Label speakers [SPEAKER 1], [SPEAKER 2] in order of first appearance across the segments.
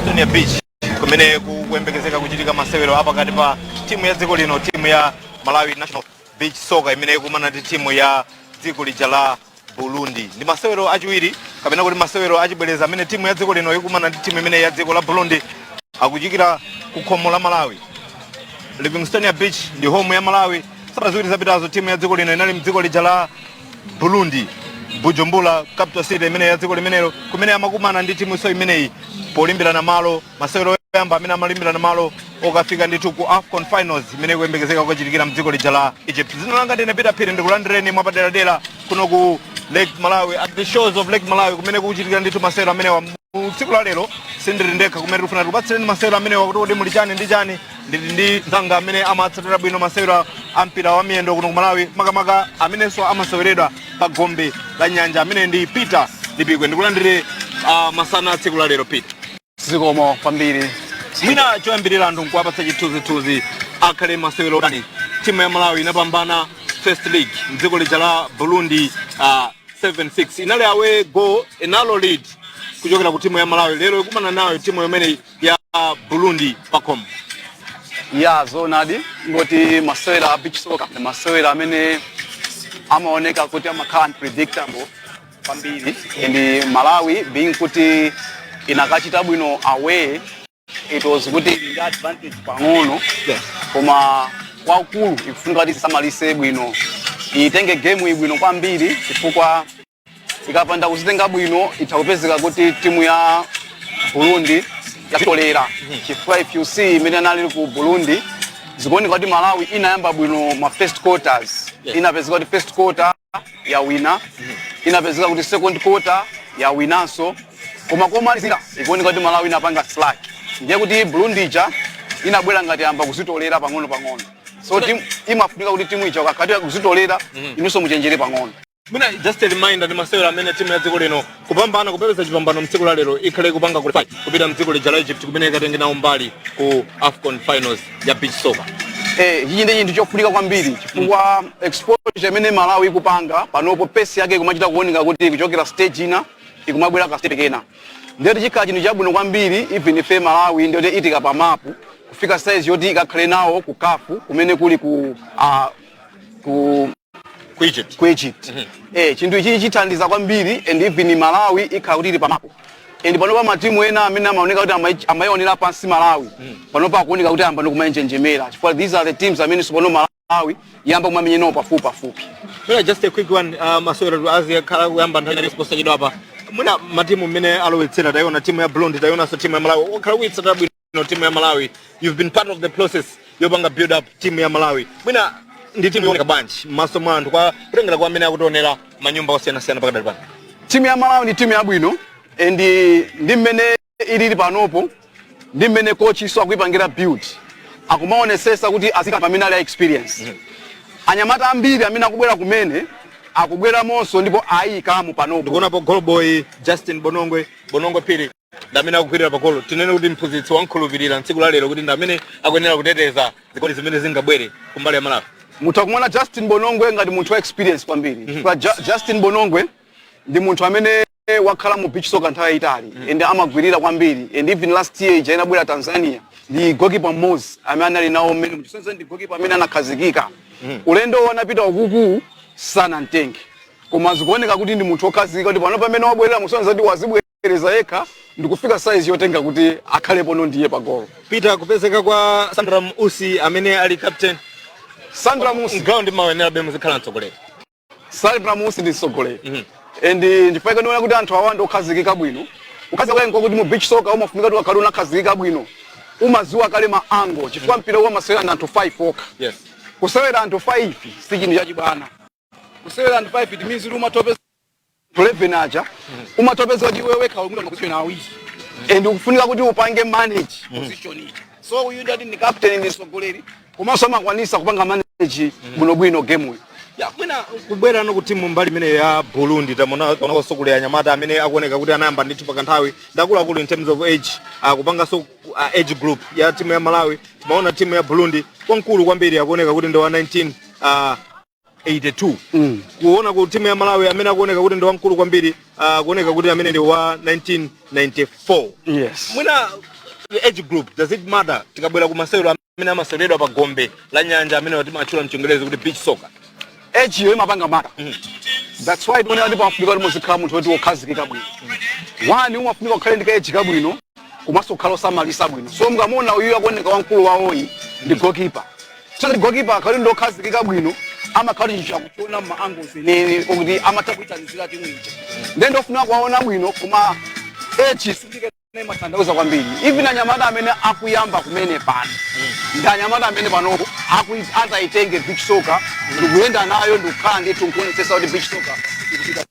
[SPEAKER 1] Livingstonia Beach, kumene kukuyembekezeka kuchitika masewero apakati pa timu ya dziko lino, timu ya Malawi National Beach Soccer, imene ikumana ndi timu ya dziko lija la Burundi. Ndi masewero achiwiri kapena kuti masewero achibwereza amene timu ya dziko lino ikumana ndi timu imene ya dziko la Burundi, akuchikira ku khomo la Malawi. Livingstonia Beach ndi home ya Malawi. Sabata 2 zapitazo timu ya dziko lino inali mdziko lija la Burundi, Bujumbura, capital city imene ya dziko limenelo, kumene amakumana ndi timu so imeneyi polimbirana malo, masewero oyamba amene amalimbirana malo okafika ndithu ku AFCON finals imene ikuyembekezeka kukachitikira mdziko lija la Egypt. Dzina langa ndine Peter Phiri, ndikulandireni mwapaderadera kuno ku Lake Malawi, at the shores of Lake Malawi, kumene kukuchitikira ndithu masewero amenewa. Mu tsiku la lero sindili ndekha kumene tikufuna tikupatsireni masewero amenewa kuti kodi muli chani ndi chani. Ndili ndi mzanga amene amatsatira bwino masewero a mpira wa miyendo kuno ku Malawi, makamaka amenenso amaseweredwa pa gombe la nyanja, amene ndi Peter Lipikwe. Ndikulandire masana a tsiku la lero, Peter.
[SPEAKER 2] Zikomo kwambiri.
[SPEAKER 1] Mwina choyambirira anthu nkuwapatsa chithunzithunzi, akhale masewero otani? Timu ya Malawi inapambana first league mdziko lija la Burundi 7-6, inali away goal inalo lead kuchokera ku timu ya Malawi. Lero ikumana nayo timu imene ya Burundi pakhomo.
[SPEAKER 2] Ya, zoonadi, ngoti masewera a beach soccer ndi masewera amene amaoneka kuti amakhala unpredictable kwambiri, and Malawi being kuti inakachita bwino away, it was kuti ili ndi advantage pang'ono, koma kwakulu ikufunika kuti isamalise bwino, itenge game iyi bwino kwambiri, chifukwa ikapanda kuzitenga bwino itha kupezeka kuti timu ya Burundi yatolera. Chifukwa if you see imene anali ku Burundi, zikuoneka kuti Malawi inayamba bwino ma first quarters. Inapezeka kuti first quarter yawina, inapezeka kuti second quarter yawinanso, koma komalizira ikuoneka kuti Malawi inapanga slack. Ndiye kuti Burundi ija inabwera ngati yamba kuzitolera pang'ono pang'ono. So timu imafunika kuti timu ija ukakati kuzitolera, inunso muchenjere pang'ono.
[SPEAKER 1] Mwina just a reminder, ndi masewero amene timu ya dziko lino kupambana, kupepesa chipambano mtsiku la lero, ikhale kupanga qualify kupita mdziko lija la Egypt, kumene ikatenge nawo mbali ku AFCON finals ya beach soccer.
[SPEAKER 2] Ichi ndi chinthu chofunika kwambiri, chifukwa exposure imene Malawi ikupanga panopo, pace yake ikumachita kuoneka kuti ikuchokera stage ina ikumabwera ka step kena. Ndiyoti chikhala chinthu chabwino kwambiri even ife Malawi ndiyoti itika pa mapu kufika size yoti ikakhale nawo ku CAF, kumene kuli ku
[SPEAKER 1] ku Egypt.
[SPEAKER 2] Ku Egypt. Chinthu ichi chithandiza kwambiri, and even Malawi ikhala kuti ili pa mapu. And panopa matimu ena amene amaoneka kuti amayionera pansi Malawi, panopa akuoneka kuti ayamba ndikumayenjenjemera, chifukwa these are the teams amene pano Malawi yamba kumamenya nawo pafupi pafupi.
[SPEAKER 1] Mwina just a quick one, masewero azikhala kuyamba nthawi inali posachedwa apa. Mwina matimu mmene alowetsera, tayiona timu ya Burundi, tayionanso timu ya Malawi. Wakhala kuyitsatira bwino timu ya Malawi, you've been part of the process yopanga build up timu ya Malawi. Mwina ndi timu yooneka bwanji m'maso mwa anthu, kwa kutengera kwa amene akutionera manyumba osiyanasiyana pakadali pano?
[SPEAKER 2] Timu ya Malawi ndi timu yabwino, and ndi mmene ilili panopo, ndi mmene coach iso akuipangira build, akumaonesesa kuti azika pamene ali a experience. Anyamata ambiri amene akubwera kumene akubweramonso ndipo ayikamo panopo.
[SPEAKER 1] Ndikuonapo goalboy Justin Bonongwe, Bonongwe Phiri, ndi amene akugwirira pagolo. Tinene kuti mphunzitsi wankhulupirira mtsiku la lero kuti ndi amene akuyenera kuteteza zigoli zimene zingabwere kumbali ya Malawi.
[SPEAKER 2] Mutha kumwona Justin Bonongwe ngati munthu wa experience kwambiri, chifukwa Justin Bonongwe ndi munthu amene wakhala mu beach soccer nthawi yayitali and amagwirira kwambiri. And even last year ija inabwera Tanzania, ndi goalkeeper mmodzi amene anali nawo mmene muchisenza, ndi goalkeeper amene anakhazikika. Ulendo wanapita ukuku sanamtenge, koma zikuoneka kuti ndi munthu wokhazikika, kuti pano pamene wabwerera musonza kuti wazibwereza yekha ndikufika size yotenga kuti akhalepo no ndiye pagolo.
[SPEAKER 1] Peter, kupezeka kwa Sandra Usi amene ali captain?
[SPEAKER 2] Sandra Musi.
[SPEAKER 1] Ground mawenera be muzikhala mtsogoleri.
[SPEAKER 2] Sandra Musi ndi mtsogoleri, and ndifake ndiona kuti anthu awa ndi okhazikika bwino. Kukhazikika kwake kuti mu beach soccer umafunika kuti ukakhale unakhazikika bwino, umaziwa kale ma angle, chifukwa mpira umasewera ndi anthu 5 okha. Kusewera anthu 5 si chinthu chachibwana. Kusewera anthu 5, it means kuti umatopeza 11 aja, umatopeza kuti iwe wekha umwe position awiri, and ukufunika kuti upange manage position ija. So uyu ndati ndi captain, ndi mtsogoleri, komanso amakwanisa kupanga manage bwinobwino game uyu.
[SPEAKER 1] Ya, mwina kubwera no ku timu mbali imene ya Burundi, tamona taonanso kule anyamata amene akuoneka kuti anayamba ndithu pakanthawi, ndakuluakulu in terms of age, kupanganso age group ya timu ya Malawi. Timaona timu ya Burundi, wamkulu kwambiri akuoneka kuti ndi wa 19 82. Kuona ku timu ya Malawi, amene akuoneka kuti ndi wamkulu kwambiri Kuoneka kuti amene ndi wa 1994.
[SPEAKER 2] Yes.
[SPEAKER 1] Mwina the age group, does it matter tikabwera ku masewero amene amaseweredwa pa gombe la nyanja, amene timatchula mchingerezi kuti beach soccer?
[SPEAKER 2] Age yo imapanga matter. That's why tione kuti pafunika kuti muzikhala munthu woti wokhazikika bwino. One, umafunika kukhale ndi ka age kabwino komanso kukhala osamalisa bwino. So mukamuona uyu akuoneka wamkulu wawoyi ndi goalkeeper. So ndi goalkeeper, akhale ndi okhazikika bwino, amakhala kuti chakuchiona ma angles ene okuti amatha kuyitanizira timu ija. Then ndofuna kuwaona bwino, koma age sindike matanthauza kwambiri. Even anyamata amene akuyamba kumene pano ndi anyamata amene panopo atayitenge beach soccer ndikuyenda nayo, ndikukhala ndithu nkuonetsetsa kuti beach soccer ikupita.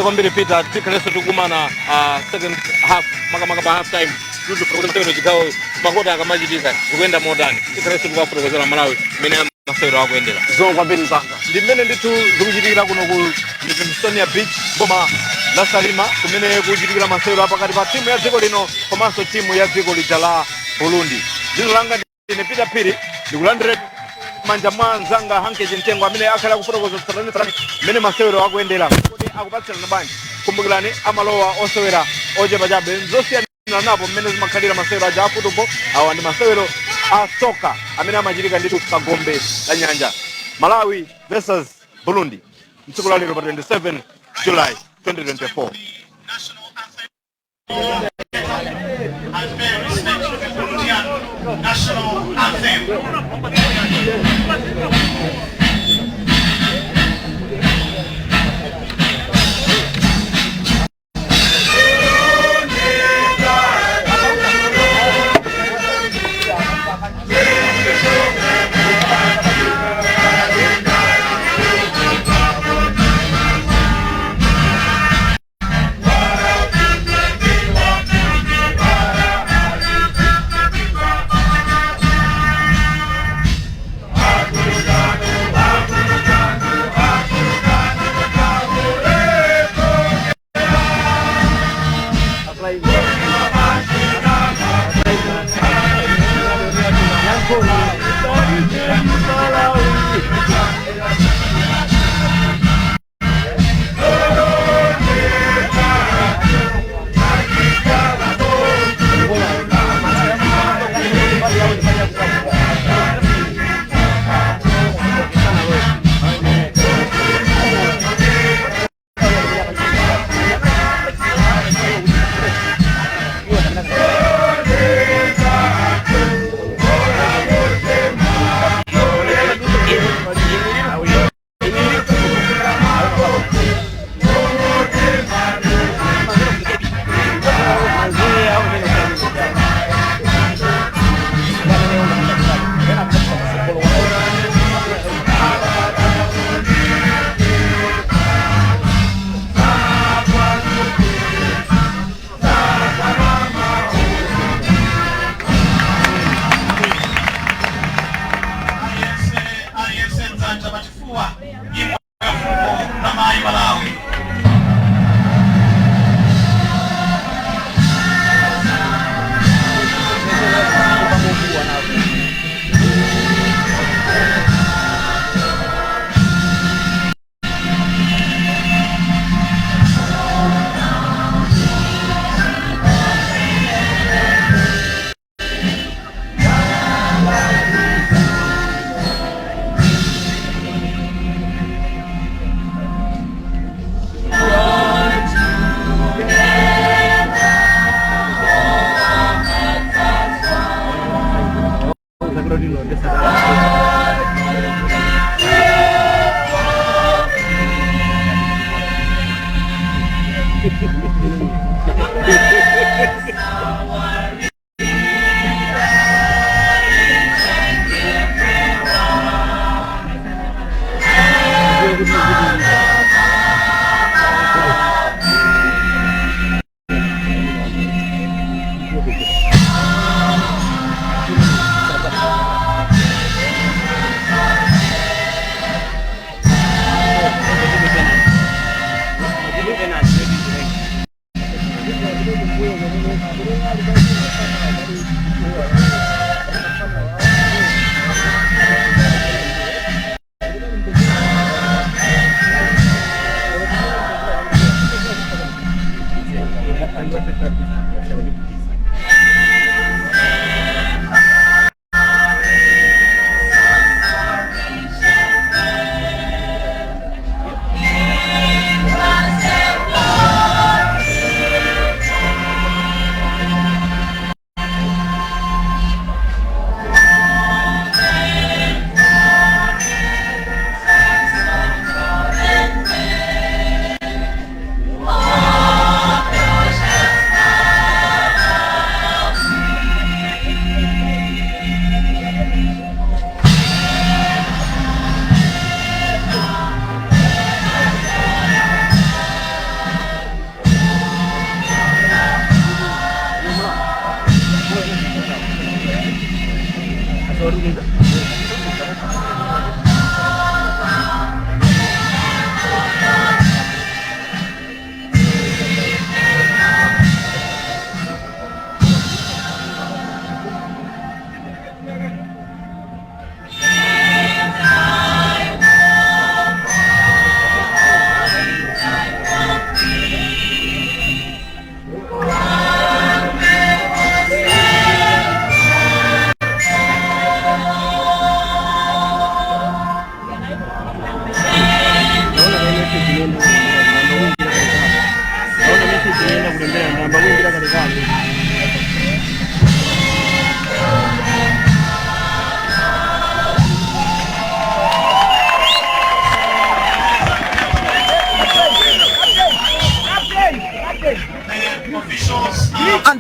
[SPEAKER 1] Kwambiri Peter, tikhalenso tikumana second half, makamaka pa half time, kuti masewero chigawo makota akamachitika zikuyenda motani. Tikhalenso tikuwafotokozera Malawi mmene masewero akuyendera.
[SPEAKER 2] Zomwe kwambiri, mzanga.
[SPEAKER 1] Ndi mmene ndithu zikuchitikira kuno ku Livingstonia Beach, boma la Salima, kumene kuchitikira masewero apakati pa timu ya dziko lino komanso timu ya dziko lija la Burundi. Dzina langa ndine Peter Phiri, ndikulandire manja mwa mzanga Hanke Chintengo amene akhala kufotokoza tsatanetsatane mmene masewero akuyendera, kuti akupatsirana bwanji. Kumbukirani, amalowa osewera ochepa chabe, zosiyana napo mmene zimakhalira masewero aja a football. Awa ndi masewero a soka amene amachitika ndithu pa gombe la nyanja, Malawi versus Burundi, mtsiku la lero pa 27 July 2024.
[SPEAKER 3] And pay respect to the Burundian national anthem. Aliyense, aliyense mdzanja pachifuwa, nyimbo ya fuko la mayi Malawi.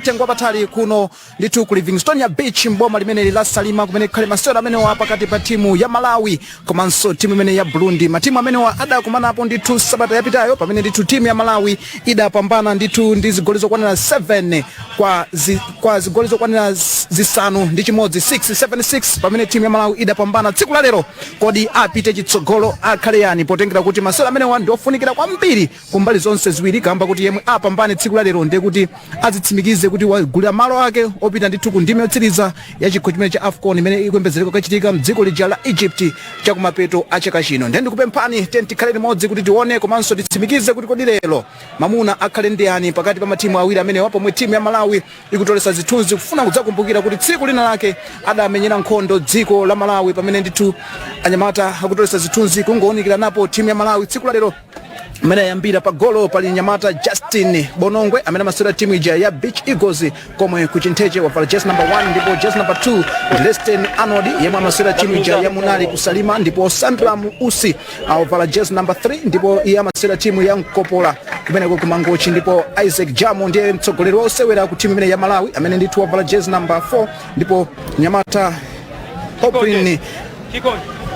[SPEAKER 4] mtengo wapatali kuno ndithu ku Livingstonia Beach, mboma limene la Salima, kumene kukhale masewero amenewa pakati pa timu ya Malawi komanso timu imene ya Burundi. Matimu amenewa adakumanapo ndithu sabata yapitayo, pamene ndithu timu ya Malawi idapambana ndithu ndi zigoli zokwanira 7 kwa zigoli zokwanira 6 6 7 6, pamene timu ya Malawi idapambana. Tsiku la lero kodi apite chitsogolo akhale yani, potengera kuti masewero amenewa ndi ofunikira kwambiri kumbali zonse ziwiri, kamba kuti yemwe apambane tsiku la lero ndiye kuti azitsimikize kuti wagulira malo ake opita ndithu ku ndime yotsiriza ya chikho chimene cha AFCON, imene ikuyembekezereka kukachitika mdziko lija la Egypt chakumapeto a chaka chino. Ndiye ndikupemphani, tiye tikhale limodzi kuti tione komanso titsimikize kuti kodi lero mamuna akhale ndi yani pakati pa matimu awiri amenewa, pomwe timu ya Malawi ikutolesa zithunzi kufuna kudzakumbukira kuti tsiku lina lake adamenyera nkhondo dziko la Malawi, pamene ndithu anyamata akutolesa zithunzi kungoonikira napo timu ya Malawi tsiku la lero amene ayambira pa golo. Pali nyamata Justin Bonongwe amene amasewera timu ija ya Beach Eagles komwe ku Chintheche, wavala jersey number 1, ndipo jersey number 2 Lesten Arnold yemwe amasewera timu ija ya Munali kusalima, ndipo Sandra Usi awavala jersey number 3, ndipo iye amasewera timu ya Mkopola kumeneko kumangochi, ndipo Isaac Jamo ndiye mtsogoleri wa osewera ku timu imene ya Malawi amene ndithu wavala jersey number 4, ndipo nyamata Oprin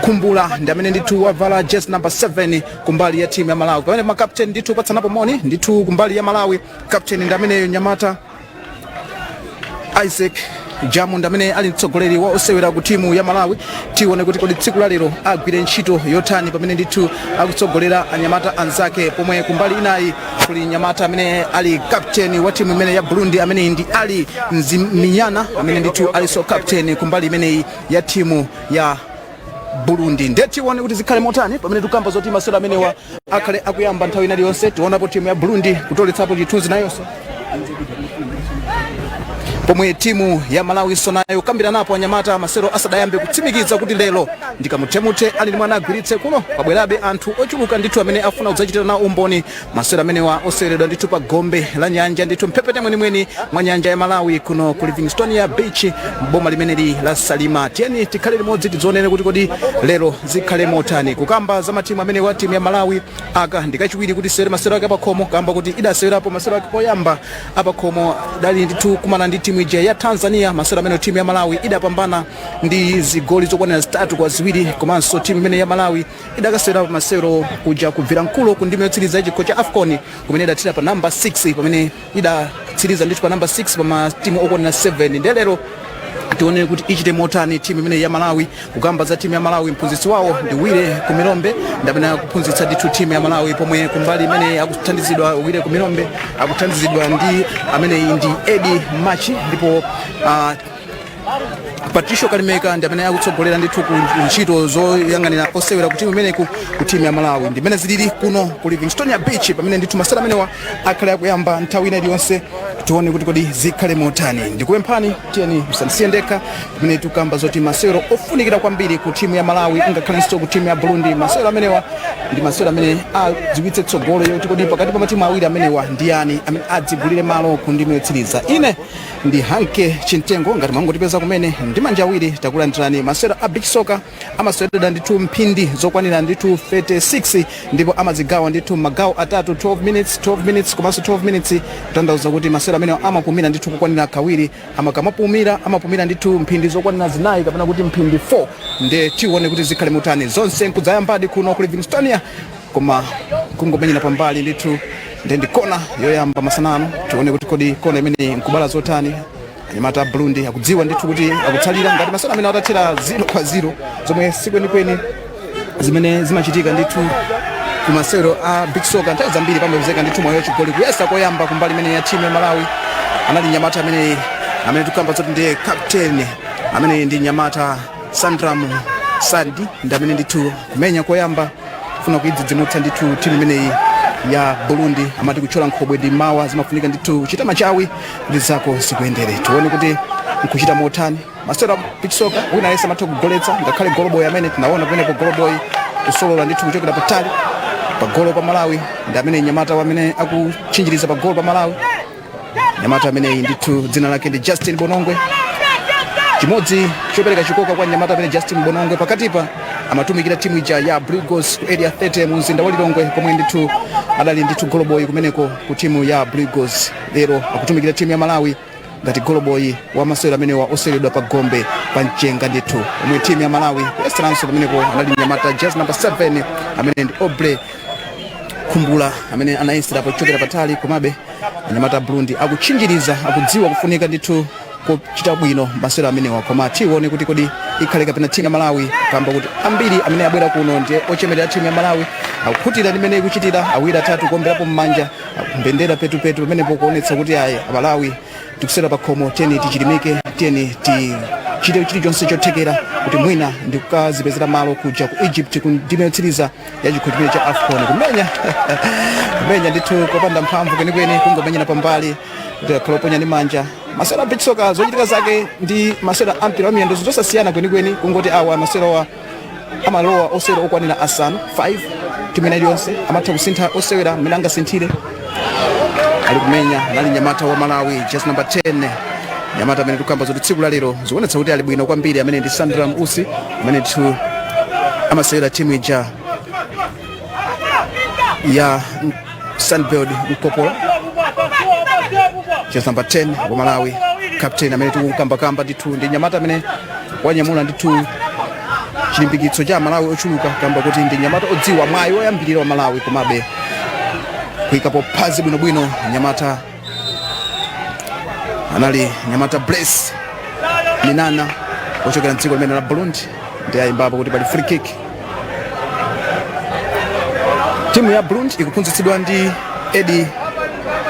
[SPEAKER 4] Kumbula ndi amene ndithu wavala jersey number 7 kumbali ya timu ya Malawi. Pamene ma captain ndithu patsanapo moni ndithu, kumbali ya Malawi captain ndi ameneyo nyamata Isaac Jamu, ndi amene ali mtsogoleri wa osewera ku timu ya Malawi. Tione kuti kodi tsiku la lero agwire ntchito yotani pamene ndithu akutsogolera anyamata anzake, pomwe kumbali inayi kuli nyamata amene ali captain wa timu imene ya Burundi, amene ndi Ali Nziminyana, amene ndithu alinso captain kumbali imeneyi ya timu ya Burundi. Ndiye tione kuti zikhale motani pamene tikukamba zoti masewero amenewa akhale akuyamba nthawi ina iliyonse. Tionapo timu ya Burundi kutoletsapo chithunzi nayonso, pomwe timu ya Malawi nayo kambira napo anyamata masewero asadayambe kutsimikiza kuti lero ndikamuthemuthe ali ndi mwana agwiritse. Kuno pabwerabe anthu ochuluka ndithu amene afuna kudzachitira nawo umboni masewero amenewa oseweredwa ndithu pa gombe la nyanja, ndithu mphepete mwenimweni mwa nyanja ya Malawi, kuno ku Livingstonia Beach, boma limeneli la Salima. Tiyeni tikhale limodzi tidzionere kuti kodi lero zikhale motani. Kukamba za matimu amenewa, timu ya Malawi aka ndikachiwiri kuti isewere masewero ake apakhomo, kamba kuti idasewerapo masewero ake poyamba apakhomo, idali ndithu kumana ndi timu ija ya Tanzania. Masewero amene timu ya Malawi idapambana ndi zigoli zokwanira 3-2. Komanso timu imene ya Malawi idakasewera masewero kuja kubvira mkulo ku ndime yotsiriza ya chikho cha AFCON, kumene idathira pa namba 6, pamene idatsiriza ndithu pa namba 6 pa matimu okwanira 7. Ndiye lero tione kuti ichite motani timu imene ya Malawi. Kukamba za timu ya Malawi, mphunzitsi wawo ndi Wile Kumilombe, ndi amene akuphunzitsa ndithu timu ya Malawi, pomwe kumbali imene akuthandizidwa, Wile Kumilombe akuthandizidwa ndi ameneyi ndi Edi Machi, ndipo Patricio Kalimeka ndi amene akutsogolera ndithu ku ntchito zoyang'anira osewera ku timu imeneku, ku timu ya Malawi. Ndimene zilili kuno ku Livingstonia Beach, pamene ndithu masewera amenewa akhale akuyamba nthawi ina iliyonse. Tione kuti kodi zikhale motani. Ndikupemphani, tiyeni musandisiye ndekha pamene tikukamba zoti masewero ofunikira kwambiri ku timu ya Malawi ngakhalenso ku timu ya Burundi. Masewero amenewa ndi masewero amene adziwitse tsogolo yoti kodi pakati pa matimu awiri amenewa ndi yani amene adzigulire malo ku ndime yotsiriza. Ine ndi Hanke Chintengo. Ngati mwangotipeza kumene, ndi manja awiri takulandirani. Masewero a beach soccer amaseweredwa ndithu mphindi zokwanira ndithu 36, ndipo amazigawa ndithu magawo atatu: 12 minutes, 12 minutes komanso 12 minutes, kutanthauza kuti masewero amene amapumira ndithu kukwanira kawiri. Amakamapumira, amapumira ndithu mphindi zokwanira 4 kapena kuti mphindi 4. Nde tione kuti zikhale motani zonse nkudzayambadi kuno ku Livingstonia, koma kungomenyera pambali ndithu. Nde ndi kona yoyamba masanano. Tione kuti kodi kona imene nkubala zotani. Anyamata a Burundi akudziwa ndithu kuti akutsalira ngati masewero amene atathera 0-0, zomwe sikwenikweni zimene zimachitika ndithu ku masewero a beach soccer. Nthawi zambiri pamapezeka ndithu mwayi wachigoli. Kuyesa koyamba kumbali imene ya timu ya Malawi anali nyamata amene tikukamba zoti ndiye captain, amene ndi nyamata Sandram Sandi, ndi amene ndithu kumenya koyamba kufuna kuidzidzimutsa ndithu timu imeneyi ya Burundi. Amati kuchola nkhobwe ndi mawa, zimafunika ndithu kuchita machawi kuti zako zikuyendere. Tione kuti nkuchita motani. Masewero a beach soccer, wina aliyense amatha kugoletsa, ngakhale goloboy amene tinaona pamenepo, goloboy kusolola ndithu kuchokera patali pa golo pa Malawi. Ndi amene nyamata amene akutchinjiriza pa golo pa Malawi, nyamata ameneyi ndithu dzina lake ndi Justin Bonongwe. Chimodzi chopereka chikoka kwa nyamata amene Justin Bonongwe, pakatipa amatumikira timu ija ya Blue Eagles ku Area 30 mu mzinda wa Lilongwe, komwe ndithu adali ndithu goloboy kumeneko ku timu ya Blue Eagles. Lero akutumikira timu ya Malawi. Ngati goloboyi wa masewero amenewa oseweredwa pa gombe pa mchenga ndithu, omwe timu ya Malawi kuyeseranso pamenepo anali nyamata jezi number 7 amene ndi Obre Khumbula amene anayesera pochokera patali. Komabe anyamata a Burundi akutchinjiriza, akudziwa kufunika ndithu kuchita bwino masewero amenewa. Koma tione kuti kodi ikhale kapena timu ya Malawi, kamba kuti ambiri amene abwera kuno ndi ochemerera timu ya Malawi, akukhutira ndi mmene ikuchitira, awiri atatu kuomberapo m'manja, mbendera petupetu pamenepo kuonetsa kuti ayi, Amalawi tikusewera pa khomo, tiyeni tichilimike, tiyeni tichite chilichonse chothekera kuti mwina ndikukazipezera malo kuja ku Egypt ku ndime yotsiriza ya chikho chimene cha AFCON. Kumenya kumenya ndithu kopanda mphamvu kwenikweni, kungomenyera pambali kuti akhala oponya ndi manja. Masewera a beach soccer, zochitika zake ndi masewera a mpira wa miyendo zosasiyana kwenikweni, kungoti awa masewera amalowa osewera okwanira asanu, 5 timu ina iliyonse, amatha kusintha osewera mmene angasinthire. Ali kumenya anali nyamata wa Malawi, jezi number 10, nyamata amene tikukamba zoti tsiku la lero zikuonetsa kuti ali bwino kwambiri, amene ndi Sandra Usi, amene ndithu amasewera timu ija ya Sunbird Mkopola, jezi number 10 wa Malawi, captain amene tikukambakamba ndithu ndi nyamata amene wanyamula ndithu chilimbikitso cha Malawi ochuluka, kamba kuti ndi nyamata odziwa mwayi woyambirira wa Malawi. Komabe kuyikapo phazi bwinobwino nyamata anali nyamata Bless Minana ochokera mdziko limene la Burundi, ndi ayimbapo kuti pali free kick. Timu ya Burundi ikuphunzitsidwa ndi Edi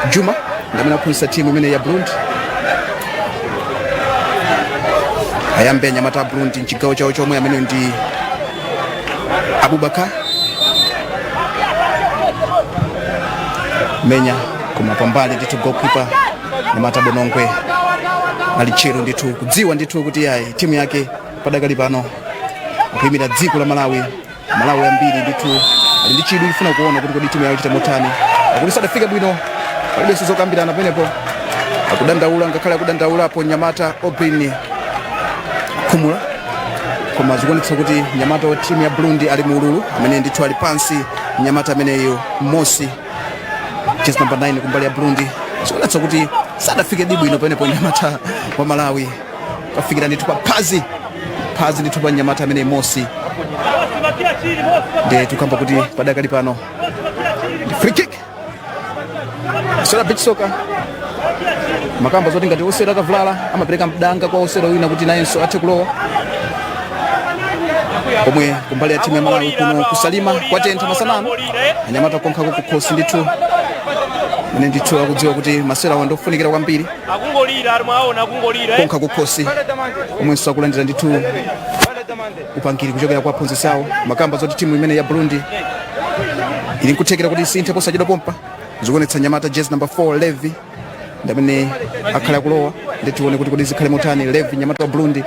[SPEAKER 4] Juma, ndi amene akuphunzitsa timu imene ya Burundi. Ayambe anyamata a Burundi mchigawo chawo chomwe, amene ndi Abubakar, menya koma pambali ndithu. Goalkeeper nyamata Bonongwe ali tcheru ndithu, kudziwa ndithu kuti yayi, timu yake padakali pano akuyimira dziko la Malawi. Malawi ambiri ndithu ali ndi chidwi kufuna kuona kuti kodi timu yawo ichita motani. Akuti sadafike bwino, palibenso zokambirana pamenepo, akudandaula, ngakhale akudandaulapo nyamata Obrin Khumula, koma zikuonetsa kuti nyamata wa timu ya Burundi ali muululu, amene ndithu ali pansi nyamata ameneyo Mosi, jezi number 9 kumbali ya Burundi. Zikuonetsa kuti sadafike di bwino pamenepo. Nyamata wa Malawi kafikira ndithu pa phazi, phazi ndithu pa nyamata amene Mosi, ndi tukamba kuti padakali pano ndi free kick. Sera beach soccer makamba zoti ngati osewera atavulala amapereka mdanga kwa osewera wina kuti nayenso athe kulowa. Pomwe kumbali ya timu ya Malawi kuno kusalima kwatentha masanano, anyamata konkhako kukhosi ndithu, mene ndithu akudziwa kuti masewera awa ndofunikira kwambiri.
[SPEAKER 5] Akungolira ali, mwaona, akungolira.
[SPEAKER 4] Konkha kukhosi omwenso akulandira ndithu upangiri kuchokera kwa aphunzitsi awo. Makamba zoti timu imene ya Burundi ili nkuthekera kuti isinthe posachedwa pompa. Zikuonetsa nyamata jezi number 4 Levi ndi amene akhale akulowa, ndi tione kuti kodi zikhale motani. Levi, nyamata wa Burundi,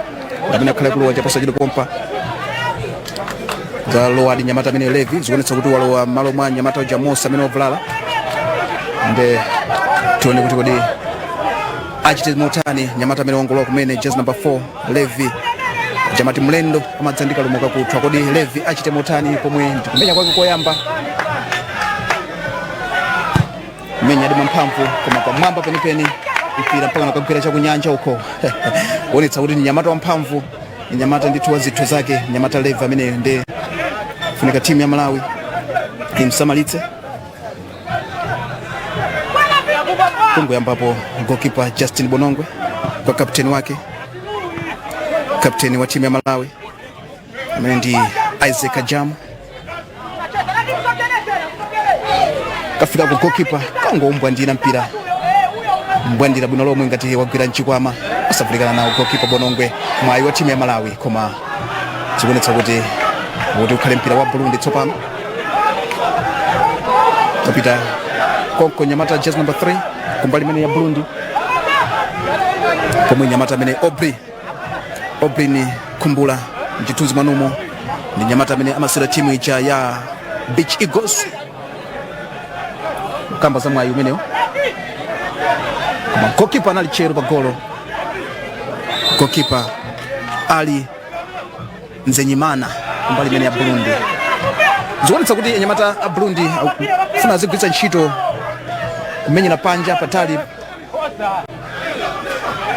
[SPEAKER 4] ndi amene akhale akulowa chaposachedwa pompa. Zalowadi nyamata amene Levi, zikuonetsa kuti walowa m'malo mwa nyamata uja Mosa amene wavulala, nde tione kuti kodi achite motani nyamata amene wangolowa kumene, jezi number 4 Levi. Jamati mlendo amadzandika lumoka kuthwa. Kodi Levi achite motani pomwe ndikumenya kwake koyamba? Kumenya adi mwamphamvu, koma pamwamba penipeni, mpira mpaka nakagwera chakunyanja uko, kuonetsa kuti ni nyamata wamphamvu, ni nyamata ndithu wa zitho zake, nyamata Levi ameneyo. Nde funika timu ya Malawi imsamalitse. Kungoyambapo goalkeeper Justin Bonongwe kwa kapteni wake, kapteni wa timu ya Malawi amene ndi Isaac Ajamu, kafika ku goalkeeper, kangoumbwa ndina mpira, mbwandira bwino lomwe ngati wagwira mchikwama, osavutikana nawo goalkeeper Bonongwe. Mwayi wa timu ya Malawi, koma zikuonetsa kuti ukhale mpira wa Burundi tsopano. Kapita konko nyamata jezi number 3 kumbali imene ya Burundi, pomwe nyamata amene Aubrey, Aubrey ni Kumbula mchithunzi mwanumo, ndi nyamata amene amasewera timu ija ya Beach Eagles. Kamba za mwayi umenewo, koma goalkeeper anali chero pa golo, goalkeeper Ali Nzenyimana kumbali imene ya Burundi. Zikuonetsa kuti anyamata a Burundi akufuna azigwiritsa ntchito kumenyera panja patali.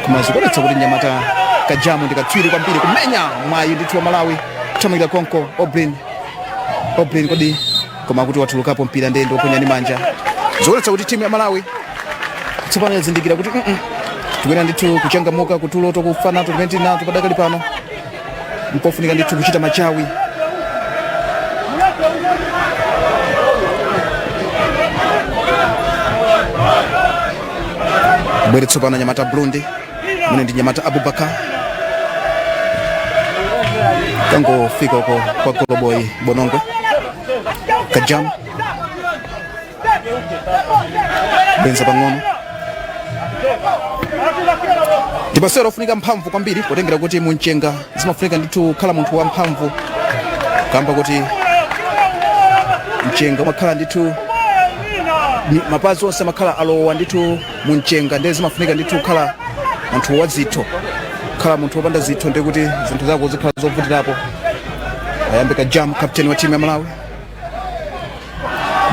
[SPEAKER 4] Koma zikuonetsa kuti nyamata Kajamu ndi katswiri kwambiri kumenya. Mwayi ndithu wa Malawi, kuthamangira konko Oblin, Oblin kodi, koma kuti watulukapo mpira, ndende oponya ndi manja. Zikuonetsa kuti timu ya Malawi tsopano yazindikira kuti tikuyenera ndithu kuchangamuka kutulo tokufa nato timene tili nato padakali pano, mpofunika ndithu kuchita machawi. Bwere tsopano nyamata Burundi, amene ndi nyamata Abubakar, kangofika uko kwa goloboy Bonongwe. Kajam benza pang'ono. Ndi masewero ofunika mphamvu kwambiri, potengera kuti mumchenga zimafunika ndithu kukhala munthu wamphamvu, kamba kuti mchenga umakhala ndithu mapazi onse amakhala alowa ndithu mumchenga, ndiye zimafunika ndithu kukhala munthu wazitho. Kukhala munthu wopanda zitho ndiye kuti zinthu zako zikhala zovutirapo. Ayambe Kajam, captain wa timu ya Malawi,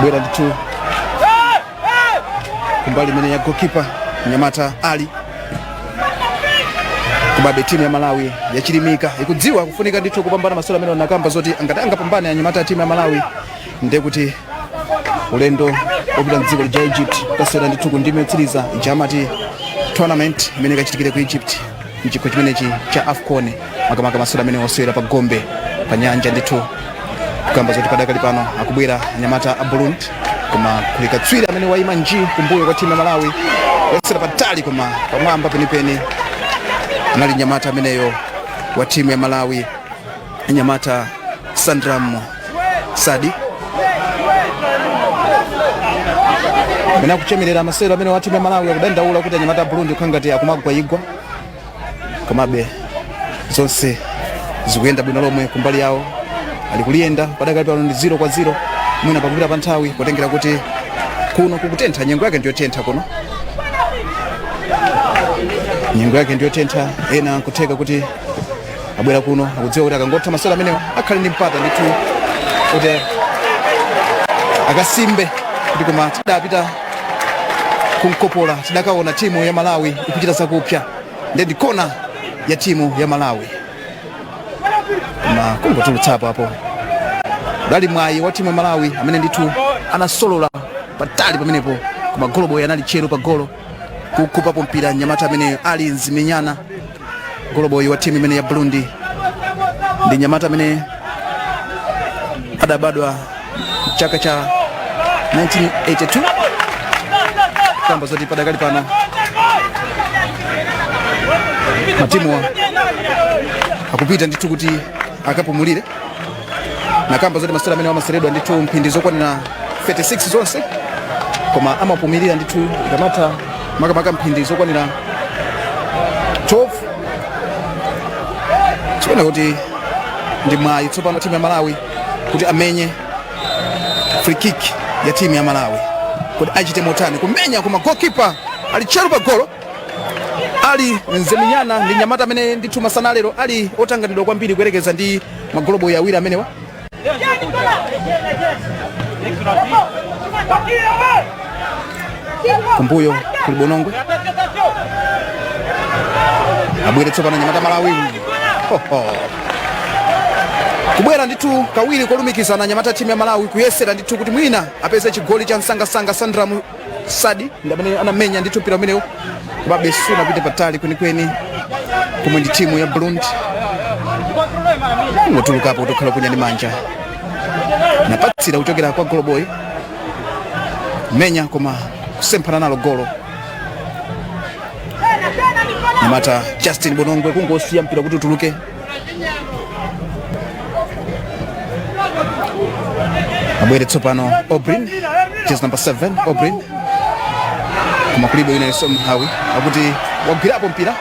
[SPEAKER 4] bwera ndithu kumbali imene ya goalkeeper Nyamata Ali. Komabe timu ya Malawi yachilimika, ikudziwa kufunika ndithu kupambana masewero amene nakamba zoti angati angapambane anyamata a timu ya Malawi, ndiye kuti ulendo wopita mdziko lija Egypt kasewera ndithu ku ndime yotsiriza ija amati tournament imene ikachitikire ku Egypt mchikho chimenechi cha AFCON, makamaka masewero amene osewera pa gombe pa nyanja ndithu. Kukamba zoti padakali pano akubwera anyamata a Burundi, koma kuli katswiri amene wayima nji kumbuyo kwa timu ya Malawi, kuyesera patali koma pamwamba penipeni anali nyamata ameneyo wa timu ya Malawi, nyamata Sandram Sadi, amene akuchemerera masewero amene wa timu ya Malawi akudandaula kuti anyamata a Burundi kukhala ngati akumagwa igwa. Komabe zonse zikuyenda bwino lomwe kumbali yawo, ali kuliyenda padakali pano ndi 0-0. Mwina pakupita pa nthawi, potengera kuti kuno kukutentha, nyengo yake ndiyotentha kuno, nyengo yake ndiyotentha, ena nkutheka kuti abwera kuno akudziwa kuti akangotha masewero amenewa akhale ndi mpata ndithu kuti akasimbe kuti koma tidapita kumkopola, tidakaona timu ya Malawi ikuchita zakupsa. Ndiye ndi kona ya timu ya Malawi, koma kungotulutsapo apo. Dali mwayi wa timu ya Malawi amene ndithu anasolola patali pamenepo, koma goloboy anali tcheru pa golo kukhupapo mpira nyamata amene ali Nzimenyana, goloboy wa timu imene ya Burundi. Ndi nyamata amene adabadwa chaka cha 1982. Kamba zoti padakali pano matimuwa akupita ndithu kuti akapumulire, nakamba zoti masewera amene amaseredwa ndithu mphindi zokwanira 36 zonse, koma amapumirira ndithu ikamatha makamaka mphindi zokwanira 12. Tikuona kuti ndi mwayi tsopano timu ya Malawi kuti amenye free kick ya timu ya Malawi, kuti achite motani kumenya, koma goalkeeper ali tcheru pa golo. Ali Nzeminyana ndi nyamata amene ndithu masana lero ali otanganidwa kwambiri kuyerekeza ndi magoloboyi awiri amenewa. Kumbuyo kuli Bonongwe, abwere tsopano nyamata Malawi. Ho, ho. Kubwera ndithu kawiri kolumikizana nyamata timu ya Malawi, kuyesera ndithu kuti mwina apeze chigoli cha msangasanga. Sandra Sadi ndi amene anamenya ndithu mpira umenewu, komabe sunapite patali kwenikweni komwe ndi timu ya Burundi. Ngotulukapo kutokhala kunya ndi manja, napatsira kuchokera kwa goloboy, menya koma kusemphana nalo golo. Nyamata Justin Bonongwe kungosiya mpira kuti utuluke. Abwere tsopano Obrin, jezi number 7, Obrin, koma kulibe wina yense mhawi akuti wagwirapo mpira.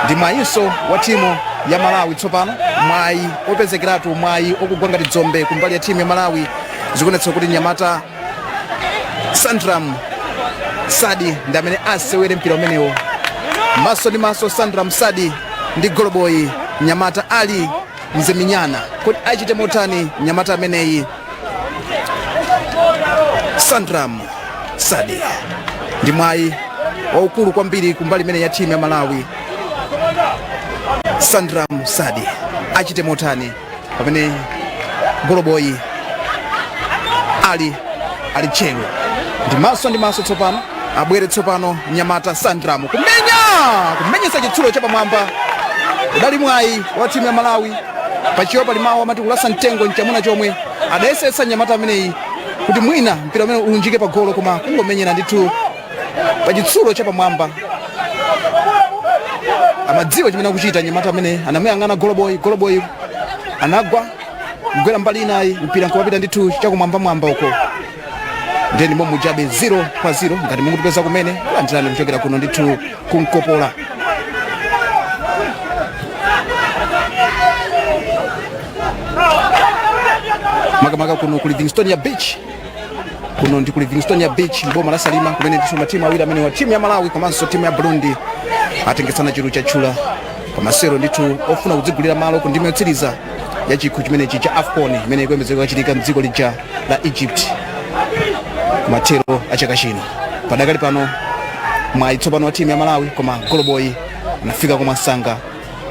[SPEAKER 4] Ndi mwayinso wa timu ya Malawi tsopano, mwayi opezekeratu, mwayi okugwa ngati dzombe kumbali ya timu ya Malawi. Zikuonetsa kuti nyamata Sandram Sadi ndi amene asewere mpira umenewo maso ndi maso, Sandram Sadi ndi goloboyi nyamata Ali Nzeminyana. Kuti achite motani nyamata ameneyi? Sandram Sadi. Ndi mwayi waukulu kwambiri kumbali imene ya timu ya Malawi. Sandram Sadi achite motani pamene goloboyi ali tcheru? Ndi maso ndi maso tsopano. Abwere tsopano mnyamata Sandram, kumenya, kumenyesa chitsulo chapamwamba. Udali mwayi wa timu ya Malawi. Pachiyo pali mawu amati kulasa mtengo nchamuna chomwe. Adayesetsa mnyamata ameneyi kuti mwina mpira umene ulunjike pa golo, koma kungomenyera ndithu pa chitsulo chapamwamba. Amadziwa chimene akuchita nyamata amene anamuyang'ana goloboyi. Goloboyi anagwa kugwera mbali inayi, mpira nkumapita ndithu chakumwambamwamba uko. Ndeni momwe mujabe 0-0. Ngati mukutipeza kumene, landirani kuchokera kuno ndithu kunkopola. Makamaka kuno ku Livingstonia Beach. Kuno ndi ku Livingstonia Beach, mboma la Salima, kumene ndithu matimu awiri amene wa timu ya Malawi komanso timu ya Burundi atengesana chiru chatchula pamasewero ndithu ofuna kudzigulira malo ku ndime yotsiriza ya chikho chimenechi cha AFCON imene ikuyembekezeka kuchitika mdziko lija la Egypt kumathero a chaka chino. Padakali pano mwayi tsopano wa timu ya Malawi, koma goloboyi anafika kwa msanga.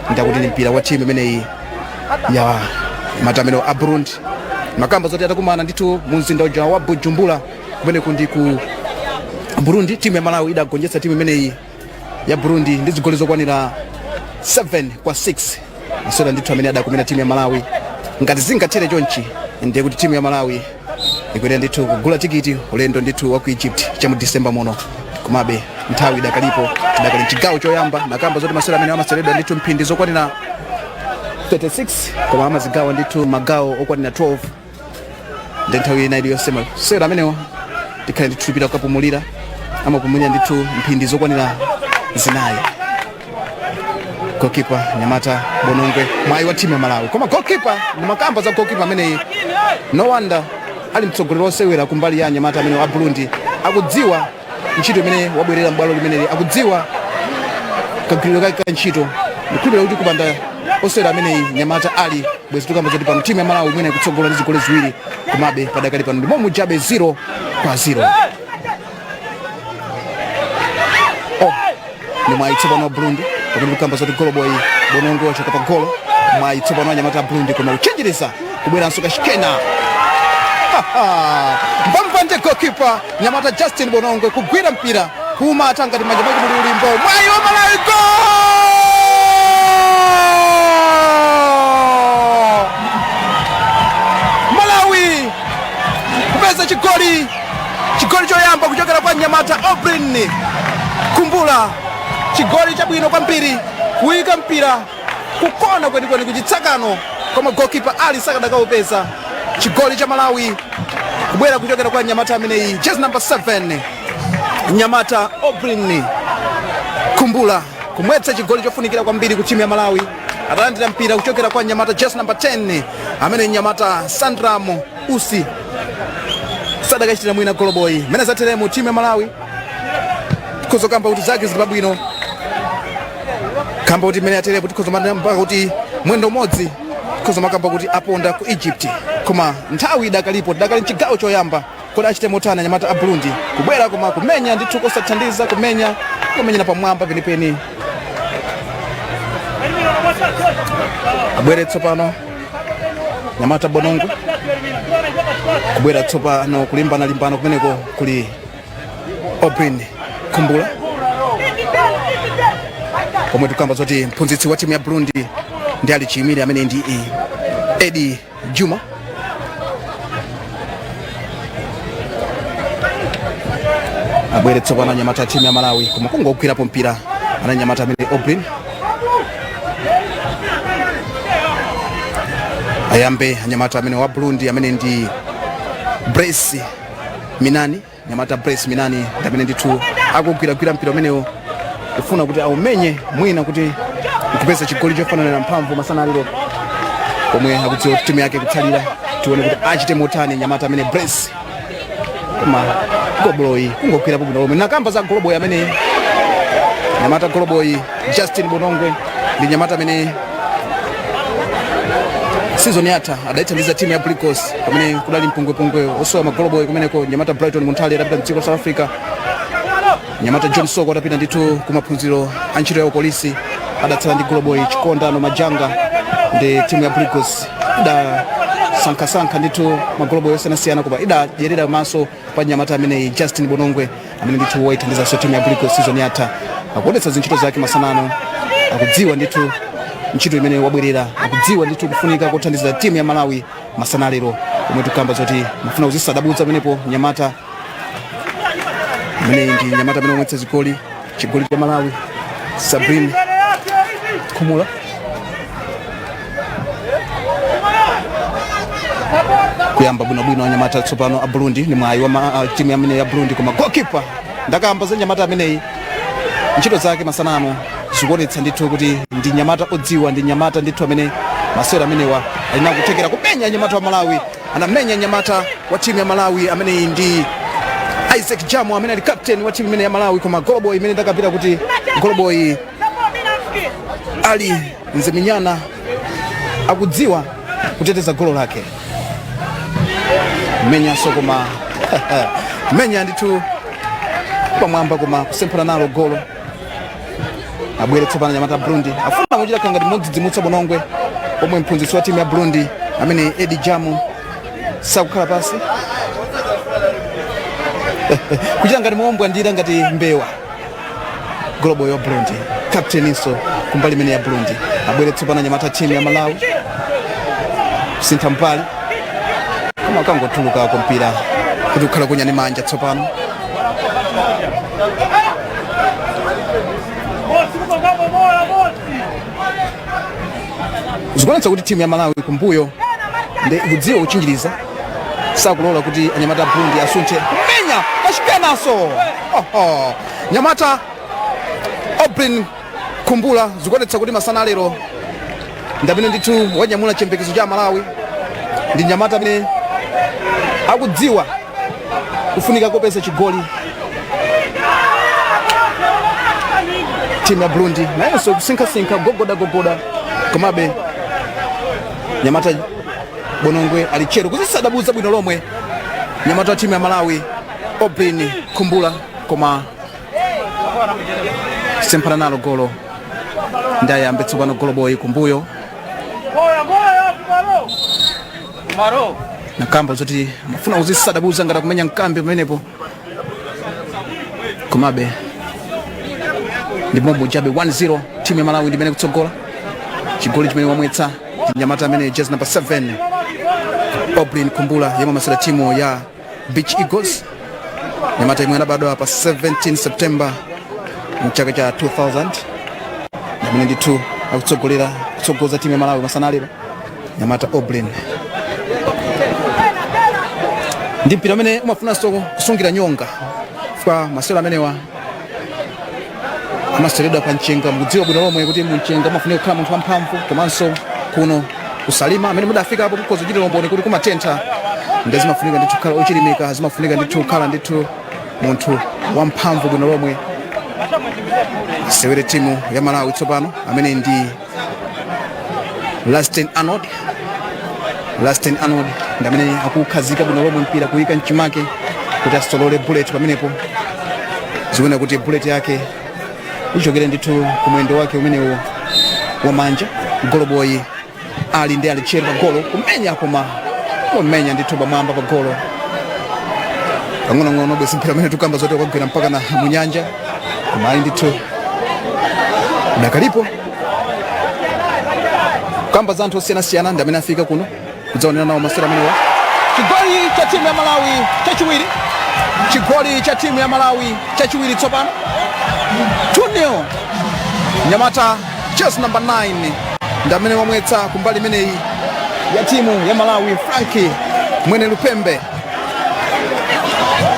[SPEAKER 4] Ndakuti ni mpira wa timu imeneyi ya matamero a Burundi. Makamba zoti atakumana ndithu mu mzinda uja wa Bujumbura, kumeneku ndi ku Burundi, timu ya Malawi idagonjetsa timu imeneyi ya Burundi ndi zigoli zokwanira 7-6. Masewera ndithu amene adakumena timu ya Malawi. Ngati zingathere chonchi, ndiye kuti timu ya Malawi ikuyenera ndithu kugula tikiti ulendo ndithu wa ku Egypt cha mu December muno. Komabe nthawi idakalipo, tidakali mchigawo choyamba. Nakamba zoti masewera amene amaseweredwa ndithu mphindi zokwanira 36, koma amazigawa ndithu magawo okwanira 12. Ndi nthawi ina iliyonse masewera amenewa tikhale ndithu tipita kukapumulira, amapumulira ndithu mphindi zokwanira 4. Goalkeeper nyamata Bonongwe, mwayi wa timu ya Malawi, koma goalkeeper, makamba za goalkeeper ameneyi, no wonder ali mtsogoleri wosewera kumbali ya nyamata amene wa Burundi. Akudziwa ntchito imene wabwerera m'bwalo limeneli, akudziwa kagwiridwe kake ka ntchito. Ndikhulupirira kuti kupanda osewera ameneyi nyamata ali bwezi tikamba zoti pano timu ya Malawi imene ikutsogola ndi zigoli 2. Komabe padakali pano ndi momwe jabe 0-0. Oh, ndi mwayi tsopano wa Burundi, pamene tikamba zoti goloboyi Bonongwe wachoka pa golo. Mwayi tsopano anyamata a Burundi, koma kuchenjereza, kubweranso kachikena. Mbambande goalkeeper nyamata Justin Bonongwe kugwira mpira kumata ngati manja mwake muli ulimbo. Mwayi wa Malawi, goal! Malawi kupeza chigoli, chigoli choyamba kuchokera kwa nyamata Obrin Kumbula. Chigoli chabwino kwambiri, kuyika mpira kukona kwenikweni kuchitsakano, koma goalkeeper Ali sakadakaupeza. Chigoli cha Malawi kubwera kuchokera kwa nyamata ameneyi, jezi number 7, nyamata Obrin Kumbula, kumwetsa chigoli chofunikira kwambiri ku timu ya Malawi. Atalandira mpira kuchokera kwa nyamata jezi number 10 amene nyamata Sandram Usi, sadakachitira mwina goloboyi. Mene zateremu, timu ya Malawi tikhoza kamba kuti zake zili pabwino, kamba kuti mmene aterepo tikhoza mpaka kuti mwendo umodzi tikhoza makamba kuti aponda ku Egypt. Koma nthawi idakalipo, tidakali mchigawo choyamba. Kodi achite motani anyamata a Burundi? Kubwera koma kumenya ndithu kosathandiza, kumenya, kumenyera pamwamba penipeni. Abwere tsopano nyamata Bonongwe, kubwera tsopano kulimbana-limbana kumeneko kuli Obrin Kumbula, pomwe tikamba zoti mphunzitsi wa timu ya Burundi ndi ali chiyimire amene ndi Edi Juma. Abwere tsopano anyamata timu ya Malawi, koma kungogwirapo mpira ana nyamata amene Obrin. Ayambe anyamata amene wa Burundi amene ndi Brace Minani. Nyamata Brace Minani ndi amene ndithu akugwiragwira mpira umenewo, kufuna kuti aumenye mwina kuti kupeza chigoli chofananira mphamvu masana alero, pomwe akudziwa kuti timu yake kutsalira. Tione kuti achite motani nyamata amene Brace, koma goloboyi kungogwirapo bwino lomwe. Nakamba za goloboyi amene nyamata goloboyi Justin Bonongwe ndi nyamata amene Season yatha adaithandiza timu ya Bricos pamene kudali mpungwepungwe osowa magoloboy kumeneko. Nyamata Brighton Munthali adapita mdziko la South Africa, Nyamata John Soko adapita ndithu kumaphunziro a ntchito ya upolisi, adatsala ndi goloboy Chikondano Majanga. Ndi timu ya Bricos idasankhasankha ndithu magoloboy osiyanasiyana, koma idadyerera maso pa nyamata ameneyi Justin Bonongwe, amene ndithu waithandizanso timu ya Bricos season yatha. Akuonetsa zintchito zake masanano, akudziwa ndithu ntchito imene wabwerera, akudziwa ndithu kufunika kothandiza timu ya Malawi masana lero, omwe tikukamba zoti mafuna kuzisadabutsa pamenepo. Nyamata ameneyi ndi nyamata amene wamwetsa zigoli, chigoli cha Malawi, Sabrin Khumula. Kuyamba bwinobwino anyamata tsopano a Burundi, ni mwayi wa timu amene ya Burundi, koma goalkeeper. Ndakamba za nyamata ameneyi, ntchito zake masanano zikuonetsa ndithu kuti ndi nyamata odziwa, ndi nyamata ndithu amene masewera amenewa alina kuthekera kumenya. Nyamata wa Malawi anamenya nyamata wa timu ya Malawi ameneyi ndi Isaac Jamo, amene ali captain wa timu imene ya Malawi, koma goloboy imene ndakapita kuti goloboy ali Nzeminyana akudziwa kuteteza golo lake. Menyanso, koma menya ndithu pamwamba, koma kusemphana nalo golo. Abwere tsopano nyamata Burundi, afuna kuchita ngati modzidzimutsa Bonongwe, pomwe mphunzitsi wa timu ya Burundi amene Edi Jamu sakukhala pasi, kuchita ngati mombwa ndira ngati mbewa. Goloboy wa Burundi, captain-inso kumbali imene ya Burundi. Abwere tsopano nyamata timu ya Malawi, kusintha mbali, koma kangotulukako mpira kuti kukhala kunyani manja tsopano. Zikuonetsa kuti timu ya Malawi kumbuyo ndi ikudziwa kuchinjiriza, sakulola kuti anyamata a Burundi asunthe. Kumenya kachikenaso, oho, nyamata Obrin Kumbula. Zikuonetsa kuti masana lero ndamene ndithu wanyamula chiyembekezo cha Malawi, ndi nyamata amene akudziwa kufunika kopeza chigoli. Timu ya Burundi nayonso kusinkhasinkha, gogoda gogoda, komabe nyamata Bonongwe ali chero kuzisadabuza bwino lomwe nyamata wa timu ya Malawi Obrin Kumbula, koma semphana nalo golo. Ndayambe tsopano goloboy kumbuyo, nakamba zoti amafuna kuzisadabuza ngati kumenya mkambi pamenepo, komabe ndi mombo chabe. 1-0, timu ya Malawi ndimene kutsogola. Chigoli chimene wamwetsa ndi nyamata amene jezi number 7, Obrin Kumbula, yemwe amasewera timu ya Beach Eagles, nyamata imwe anabadwa pa 17 September mchaka cha 2000, amene ndithu akutsogolera, kutsogoza timu ya Malawi masana lero, nyamata Obrin. Ndi mpira umene umafunanso kusungira nyonga, chifukwa masewero amenewa amaseweredwa pa mchenga. Mukudziwa bwino lomwe kuti mumchenga umafunika kukhala munthu wamphamvu, komanso kuno kusalima amene mudafika apo mukhoza kuchitira umboni kuti kumatentha, ndi zimafunika ndithu kukhala ochilimika, zimafunika ndithu kukhala ndithu munthu wamphamvu bwino lomwe. Sewere timu ya Malawi tsopano amene ndi Lasten Arnold. Lasten Arnold ndi amene akukhazika bwino lomwe mpira, kuyika mchimake kuti asolole bullet pamenepo. Zikuona kuti bullet yake ichokere ndithu kumwendo wake umenewo wamanja. Goloboyi ali ndi alichero pa golo, kumenya, koma kumenya ndithu pamwamba pa golo pang'onong'ono. Bwezi mpira umene tukamba zoti ukagwera mpaka na munyanja, koma ali ndithu dakalipo. Kamba za anthu osiyanasiyana ndi amene afika kuno kudzaonera nawo masewera amenewa. Chigoli cha timu ya Malawi chachiwiri, chigoli cha timu ya Malawi chachiwiri tsopano, 2-0. Nyamata jezi number 9 ndi amene wamwetsa kumbali imeneyi ya timu ya Malawi, Franki Mwene Lupembe.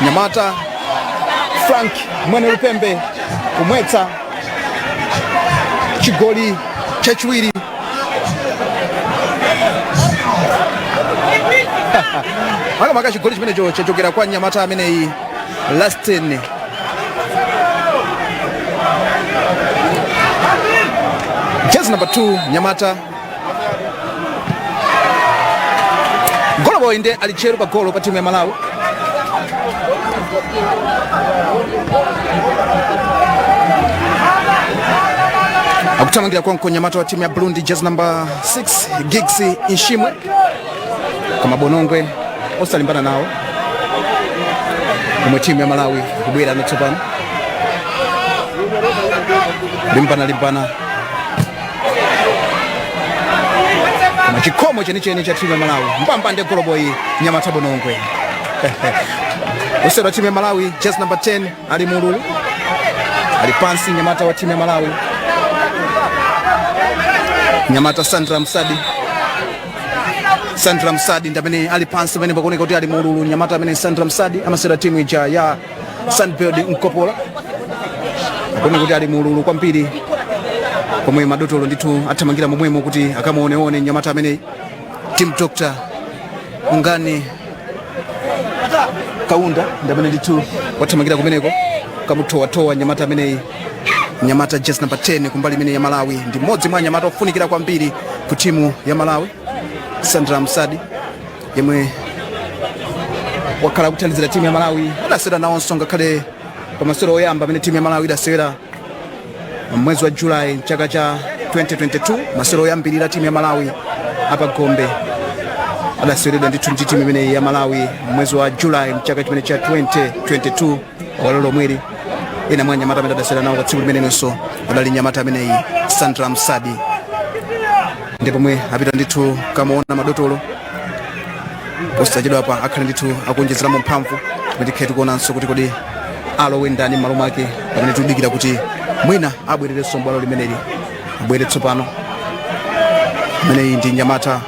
[SPEAKER 4] Nyamata Frank Mwene Lupembe kumwetsa chigoli chachiwiri. Makamaka chigoli chimenecho chachokera kwa nyamata ameneyi Lastin, jezi number 2, nyamata Joy nde ali tcheru pa golo pa timu ya Malawi. Akuthamangira konko nyamata wa timu ya Burundi, jezi number 6, Giggs Inshimwe, koma Bonongwe osalimbana nawo, komwe timu ya Malawi kubwera natsopano, limbana limbana, koma chikhomo chenicheni cha timu ya Malawi, mbambande goloboyi nyamata Bonongwe. Osewera timu ya Malawi, jezi number 10, ali mululu, ali pansi nyamata wa timu ya Malawi, nyamata Sandra Msadi. Sandra Msadi ndi amene ali pansi pamene pakuoneka kuti ali mululu. Nyamata amene Sandra Msadi amasewera timu ija ya Sunbird Nkopola, akuoneka kuti ali mululu kwambiri, pomwe madotolo ndithu athamangira momwemo kuti akamuoneone nyamata amene. Team doctor Ungani Kaunda ndi amene ndithu wathamangira kumeneko kamuthowathowa nyamata ameneyi, nyamata jezi number 10 kumbali imene ya Malawi. Ndi mmodzi mwa anyamata ofunikira kwambiri ku timu ya Malawi, Sandra Msadi, yemwe wakhala kuthandizira timu ya Malawi. Adasewera nawonso ngakhale pa masewero oyamba amene timu ya Malawi idasewera mwezi wa Julayi mchaka cha 2022. Masewero oyambirira timu ya Malawi apa Gombe adaseweredwa ndithu ndi timu imeneyi ya Malawi mwezi wa Julayi mchaka chimene cha 2022 walo lomweri. Ena mwa anyamata amene adasewera nawo pa tsiku limenenso adali nyamata ameneyi Sandra Msadi. Ndipo pomwe apita ndithu kamuona madotolo, posachedwa apa akhale ndithu akuonjezeramo mphamvu, pamene tikhe tikuonanso kuti kodi alowe ndani m'malo mwake, pamene tikudikira kuti mwina abwererenso m'bwalo limeneli. Abwere tsopano ameneyi ndi nyamata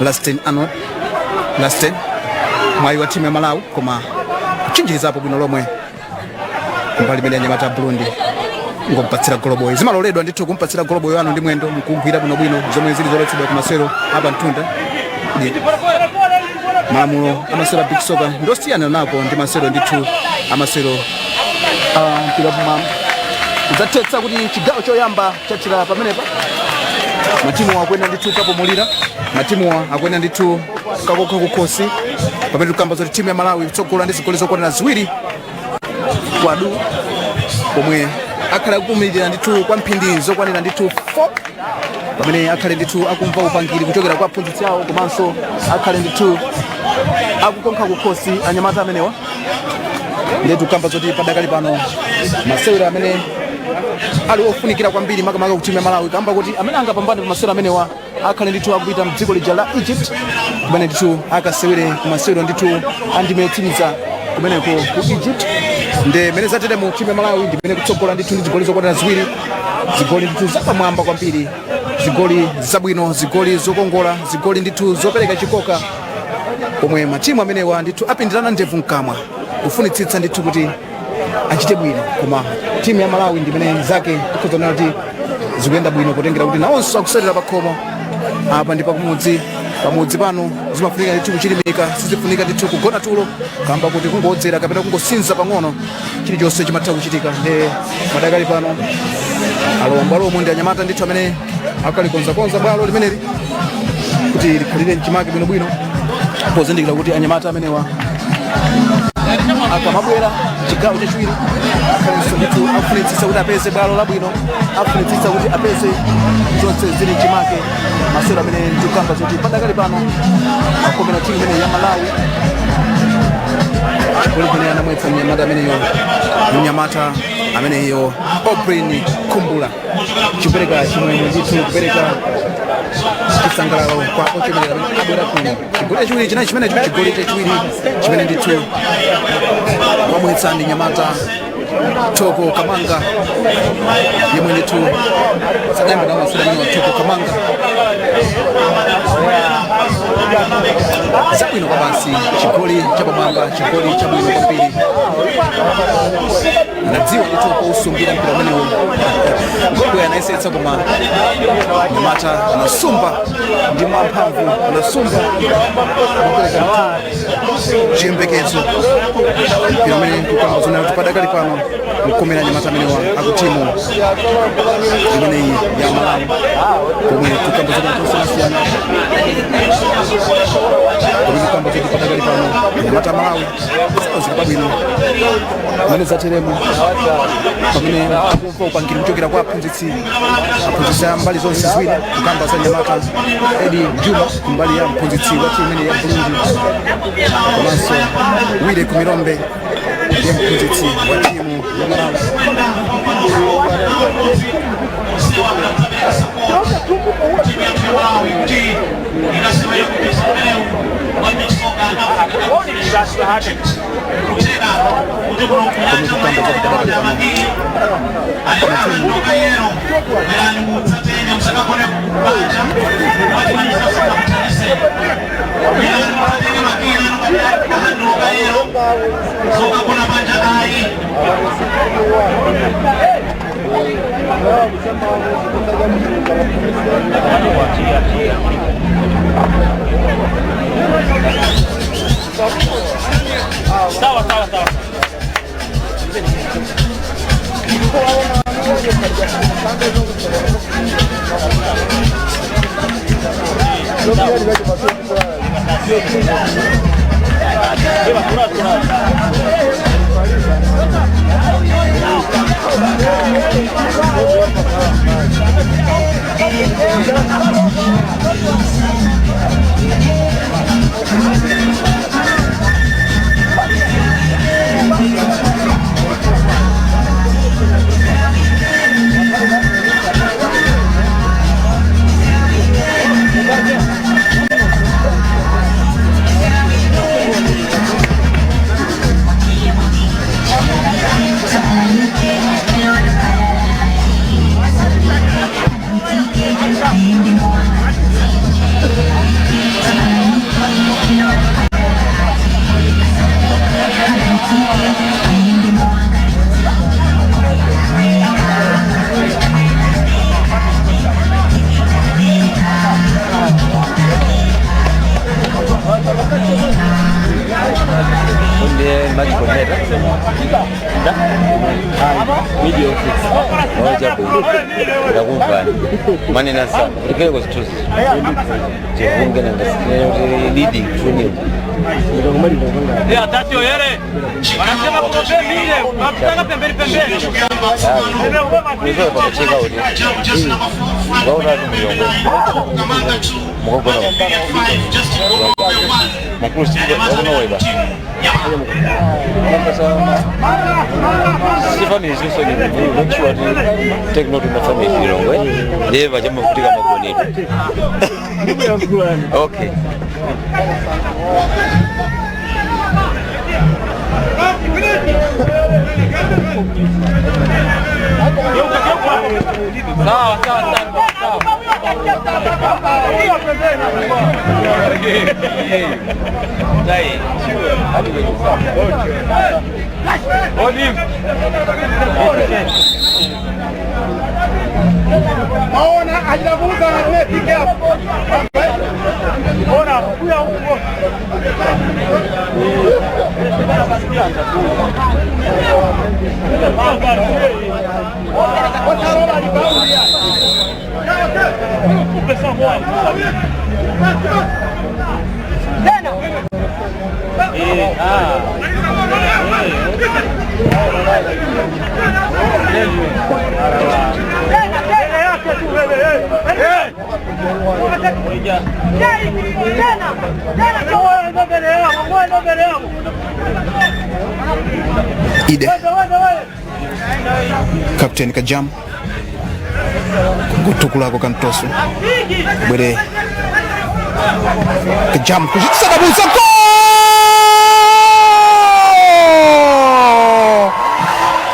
[SPEAKER 4] Lasten Arnold. Lasten, mwayi wa timu ya Malawi, koma kuchinjirizapo bwino lomwe kumbali imene ya nyamata ya Burundi, ngompatsira goloboyi. Zimaloledwa ndithu kumpatsira goloboyi wanu ndi mwendo mkugwira bwinobwino, zomwe zili zoletsedwa kumasewero apa mtunda. Malamulo amasewero a beach soccer ndosiyana nako ndi masewero ndithu amasewero a mpira kumwamba. Kudzathetsa kuti chigawo choyamba chathera pamenepa. Matimu akuyenda ndithu kapumulira, matimuwa akuyenda ndithu kakokha kukhosi, pamene tikukamba zoti timu ya Malawi ikutsogola ndi zigoli zokwanira 2 kwa du, pomwe akhale akupumulira ndithu kwa mphindi zokwanira ndithu 4, pamene akhale ndithu akumva upangiri kuchokera kwa aphunzitsi awo, komanso akhale ndithu akukonkha kukhosi anyamata amenewa. Ndiye tikukamba zoti padakali pano masewero amene ali ofunikira kwambiri, makamaka ku timu ya Malawi, kamba kuti amene angapambane pa masewero amenewa akhale ndithu akupita mdziko lija la Egypt, kumene ndithu akasewere ku masewero ndithu andime yotsiriza kumeneko ku Egypt. Ndi mene zateremu, timu ya Malawi ndimene kutsogola ndithu ndi zigoli zokwanira ziwiri, zigoli ndithu zapamwamba kwambiri, zigoli zabwino, zigoli zokongola, zigoli ndithu zopereka chikoka, pomwe matimu amenewa ndithu apindirana ndevu mkamwa kufunitsitsa ndithu kuti achite bwino. Koma timu ya Malawi ndimene zake tikhoza kunena kuti zikuyenda bwino, potengera kuti nawonso akusewera pakhomo. Apa ndi pakumudzi, pamudzi pano zimafunika ndithu kuchilimika, sizifunika ndithu kugona tulo, kamba kuti kungowodzera kapena kungosinza pang'ono chilichonse chimatha kuchitika. Ndi madakali pano alowa mbwalomo ndi anyamata ndithu amene akalikonzakonza bwalo limeneli kuti likhalire mchimake bwinobwino, pozindikira kuti anyamata amenewa akamabwera chigawo chachiwiri akhalenso ndithu afunitsitsa kuti apeze bwalo labwino, afunitsitsa kuti apeze zonse zili mchimake. Masewero amene tikukamba zoti padakali pano akomera timu imene ya Malawi. Chigoli chimene anamwetsa mnyamata ameneyo, mnyamata ameneyo Obrin Kumbula, chikupereka chimwemwe ndithu, kupereka chisangalalo kwa ochemerera amene abwera kuno. Chigoli chachiwiri chinachi chimenecho, chigoli chachiwiri chimene ndithu wamwetsa ndi nyamata Toko Kamanga, yemwe ndithu sadayamba nawo masewera amene wa Toko Kamanga. Zabwino kwa basi, chigoli chapamwamba, chigoli chabwino kwambiri. Anadziwa ndithu pousungira mpira umenewo. Ngogwe anayesetsa, koma nyamata anasumba ndi mwamphamvu, anasumba kupereka ndithu. Chiyembekezo, mpira umene tikukamba zonena kuti padakali pano mkomera anyamata amenewa akutimu imeneyi ya Malawi, pomwe tikukamba zoti tosiyanasiyana, pomwe tikukamba zoti padakali pano anyamata Malawi zawo zili pabwino mmene zateremo, pamene akumva upangiri kuchokera kwa aphunzitsi a mbali zonse ziwiri, kukamba za nyamata Edi Juma kumbali ya mphunzitsi wa timu imene ya Burundi, komanso Wile Kumirombe ndiye mphunzitsi wa timu ya Malawi. Pomwe kukamba za padakali pano
[SPEAKER 5] Sawa sawa sawa.
[SPEAKER 6] Ndakumvani manena sana ndipere kuzithuzi tivunge leading 2-0.
[SPEAKER 5] Ya tati oyere. Wanasema kugombea vile, wakutaka pembeni pembeni.
[SPEAKER 6] Nizoe pakucheka kuti ngautatu milongo mukagona makulu wakunoweba si family zinso make sure kuti take note na family milongo ndiye vachamavutika magonero. Okay.
[SPEAKER 5] Sawa sawa sawa.
[SPEAKER 4] Ide Captain Kajam kutukulako kantoso bwere Kajam kuchitsakabusa goal!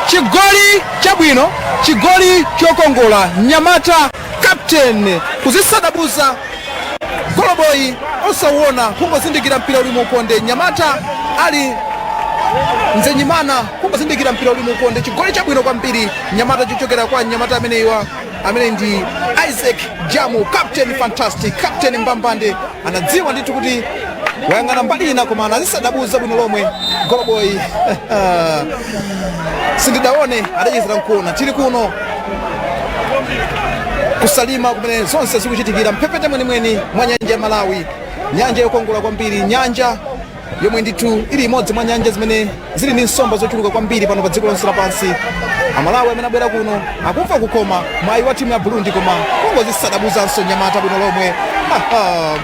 [SPEAKER 4] Chigoli chabwino, chigoli chokongola, nyamata captain kuzisadabuza goloboyi osauona, kungozindikira mpira uli mukonde. Nyamata ali Nzenyimana kungozindikira mpira uli mukonde. Chigoli chabwino kwambiri nyamata, chochokera kwa nyamata ameneyiwa amene ndi Isaac Jamu, captain fantastic, captain mbambande. Anadziwa ndithu kuti Wayang'ana mbali ina koma anazisadabuza bwino lomwe goloboyi. Sindidaone adachezera nkuona. Tili kuno kusalima kumene zonse zikuchitikira, mphepete mwenimweni mwa nyanja ya Malawi, nyanja yokongola kwambiri, nyanja yomwe ndithu ili imodzi mwa nyanja zimene zili ndi nsomba zochuluka kwambiri pano pa dziko lonse lapansi. Amalawi amene abwera kuno akumva kukoma. Mwayi wa timu ya Burundi, koma kungozisadabuzanso nyamata bwino lomwe.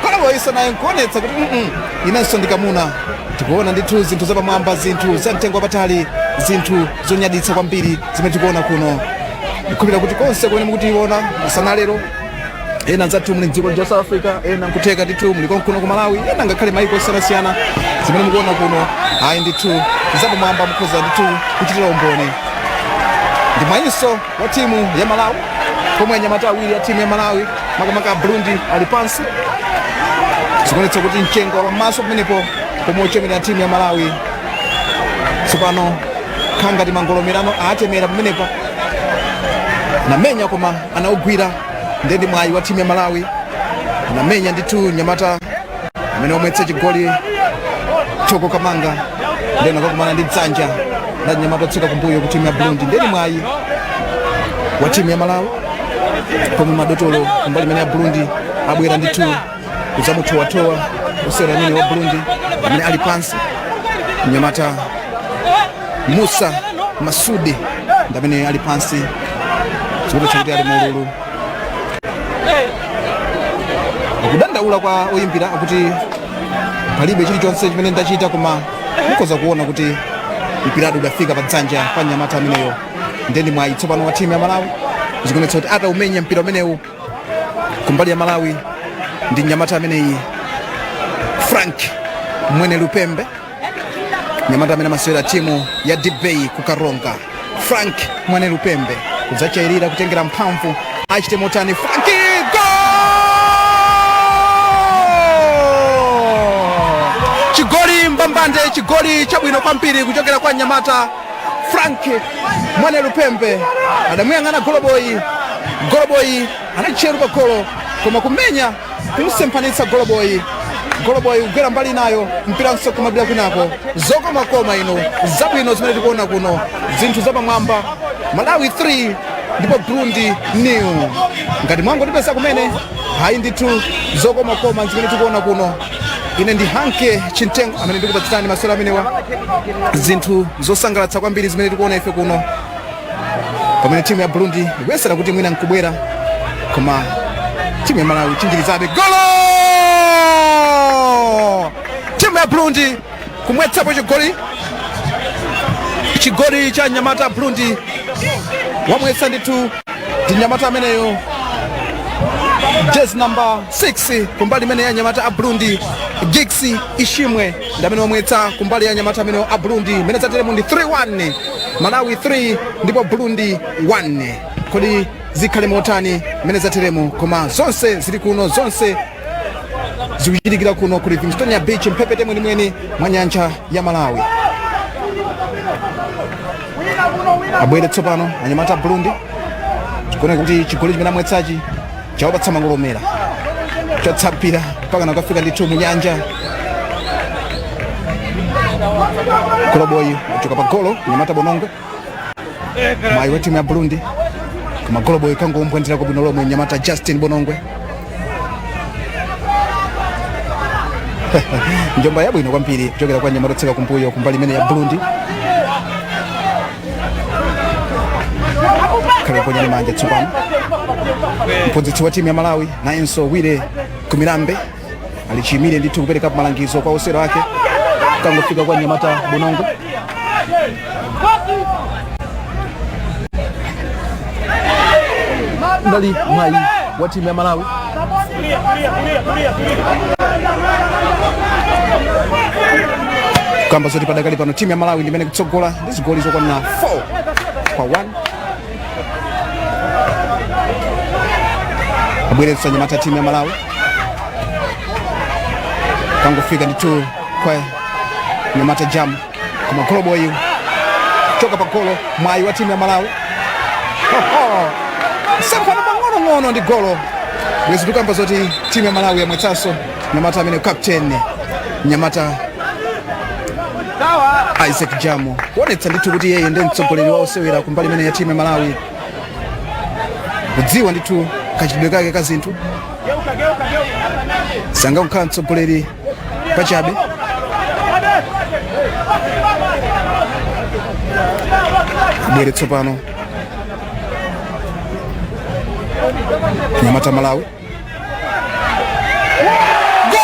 [SPEAKER 4] Goloboyinso naye nkuonetsa kuti inenso ndikamuna. Tikuona ndithu zinthu zapamwamba, zinthu za mtengo wapatali, zinthu zonyaditsa kwambiri zimene tikuona kuno. Ndikhulupirira kuti konse kumene mukutiona masana lero, ena anzathu muli mdziko la South Africa, ena nkutheka ndithu muli konkuno ku Malawi, ena ngakhale maiko osiyanasiyana, zimene mukuona kuno ayi ndithu zapamwamba, mukhoza ndithu kuchitira umboni. Ndi mwayinso wa timu ya Malawi, pomwe anyamata awiri a timu ya Malawi, makamaka a Burundi, ali pansi. Zikuonetsa kuti mchenga wam'maso pamenepo pomwe uchemerera timu ya Malawi. Tsopano khangati mangolomerano atemera pamenepa, anamenya koma anaugwira. Ndendi mwayi wa timu ya Malawi. Anamenya ndithu nyamata amene omwetsa chigoli, Thoko Kamanga, ndeno akakumana ndi dzanja la nyamata otseka kumbuyo ku timu ya Burundi. Ndeni mwayi wa timu ya Malawi, pomwe madotolo kumbali imene ya Burundi abwera ndithu kudzamutowatowa osewera amene wa Burundi amene ali pansi. Mnyamata Musa Masudi ndi amene ali pansi, zikuonetsa kuti ali muululu, akudandaula kwa oyimbira akuti palibe chilichonse chimene ndachita, koma mukhoza kuona kuti mpirado udafika pa dzanja pa mnyamata ameneyo. Ndendi mwayi tsopano wa timu ya Malawi. Zikuonetsa kuti ataumenya mpira umenewu kumbali ya Malawi ndi mnyamata ameneyi, Frank Mwene Lupembe, mnyamata amene amasewera timu ya Dbay ku Karonga. Frank Mwene Lupembe kudzachayirira kutengera mphamvu, achite motani Frank? Goal! Chigoli mbambande, chigoli chabwino kwambiri kuchokera kwa mnyamata Frank Mwene Lupembe. Adamuyang'ana goloboyi, goloboyi anatcheru pa golo, koma kumenya kumsemphanitsa goloboyi, goloboyi kugwera mbali nayo, mpiranso kumabira kwinako. Zokomakoma ino, zabwino zimene tikuona kuno, zinthu zapamwamba. Malawi 3 ndipo Burundi nil. Ngati mwangotipeza kumene, hayi ndithu zokomakoma zimene tikuona kuno. Ine ndi Hanke Chintengo amene ndikupatsirani masewero amenewa, zinthu zosangalatsa kwambiri zimene tikuona ife kuno, pamene timu ya Burundi ikuyesera kuti mwina nkubwera, koma timu ya Malawi chinjirizabe. Golo! Timu ya Burundi kumwetsapo chigoli, chigoli cha nyamata Burundi. Wamwetsa ndithu ndi nyamata ameneyo, jezi number 6 kumbali imene ya nyamata a Burundi, Gixi Ishimwe, ndi amene wamwetsa kumbali ya nyamata ameneyo a Burundi. Imene zateremo ndi 3-1, Malawi 3 ndipo Burundi 1. Kodi zikhale motani imene zateremo? Koma zonse zili kuno, zonse zikuchitikira kuno ku Livingstonia Beach, mphepete mwenimweni mwa nyanja ya Malawi. Abwere tsopano anyamata a Burundi. Chikuoneka kuti chigoli chimene amwetsachi chawapatsa mangolomera, chatsapira mpaka nakafika ndithu mu nyanja. Goloboyi wachoka pa golo, nyamata Bonongwe, mwayi wa timu ya Burundi, koma goloboyi kangombwandira bwino lomwe nyamata Justin Bonongwe. Njomba yabwino kwambiri kuchokera kwa nyamata otseka kumbuyo kumbali imene ya Burundi. Khale kuponyani manja tsopano. Mphunzitsi wa timu ya Malawi nayenso Wile Kumirambe alichiyimire ndithu kupereka malangizo kwa osewera ake. Kangofika kwa nyamata Bonongwe. Ndali mwayi wa timu ya Malawi. Kamba zoti padakali pano timu ya Malawi ndimene kutsogola ndi zigoli zokwana 4-1. Abweretsa nyamata timu ya Malawi, kangofika ndithu kwa nyamata Jam, koma goloboyi choka pa golo. Mwayi wa timu ya Malawi, semphano pang'onong'ono ndi golo. Bwezi tikamba zoti timu ya Malawi yamwetsanso. Nyamata amene captain Nyamata Isaac Jamo kuonetsa ndithu kuti yeye ndi mtsogoleri wa osewera kumbali imene ya timu ya Malawi, kudziwa ndithu kachitidwe kake ka zinthu, sangakukhala mtsogoleri pachabe. Bwere tsopano Nyamata Malawi. Goal!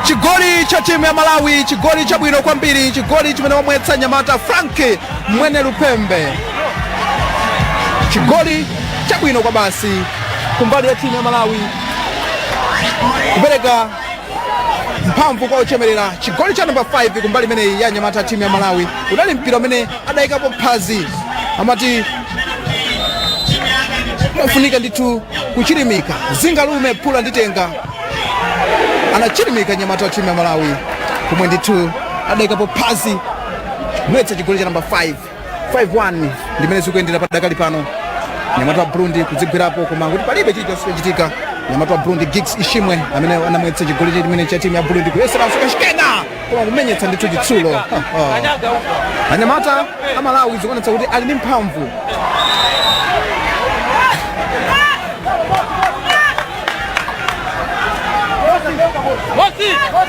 [SPEAKER 4] Chigoli cha timu ya Malawi, chigoli chabwino kwambiri, chigoli chimene wamwetsa Nyamata Frank Mwene Lupembe, chigoli chabwino kwa basi kumbali ya timu ya Malawi, kupereka mphamvu kwa ochemerera. Chigoli cha namba 5 kumbali imeneyi ya Nyamata timu ya Malawi, unali mpira umene adayikapo phazi, amati mafunika ndithu kuchilimika, zingalume phula nditenga. Anachilimika Nyamata wa timu ya Malawi komwe ndithu adayikapo phazi kumwetsa chigoli cha namba 5. 5-1 ndimene zikuyendera padakali pano. Nyamata wa Burundi kudzigwirapo, koma kuti palibe chilichonse chochitika. Nyamata wa Burundi Gigs Ishimwe amene anamwetsa chigoli chimene cha timu ya Burundi, kuyeseranso kachikena koma kumenyetsa ndithu chitsulo. Anyamata a Malawi zikuonetsa kuti ali ndi mphamvu.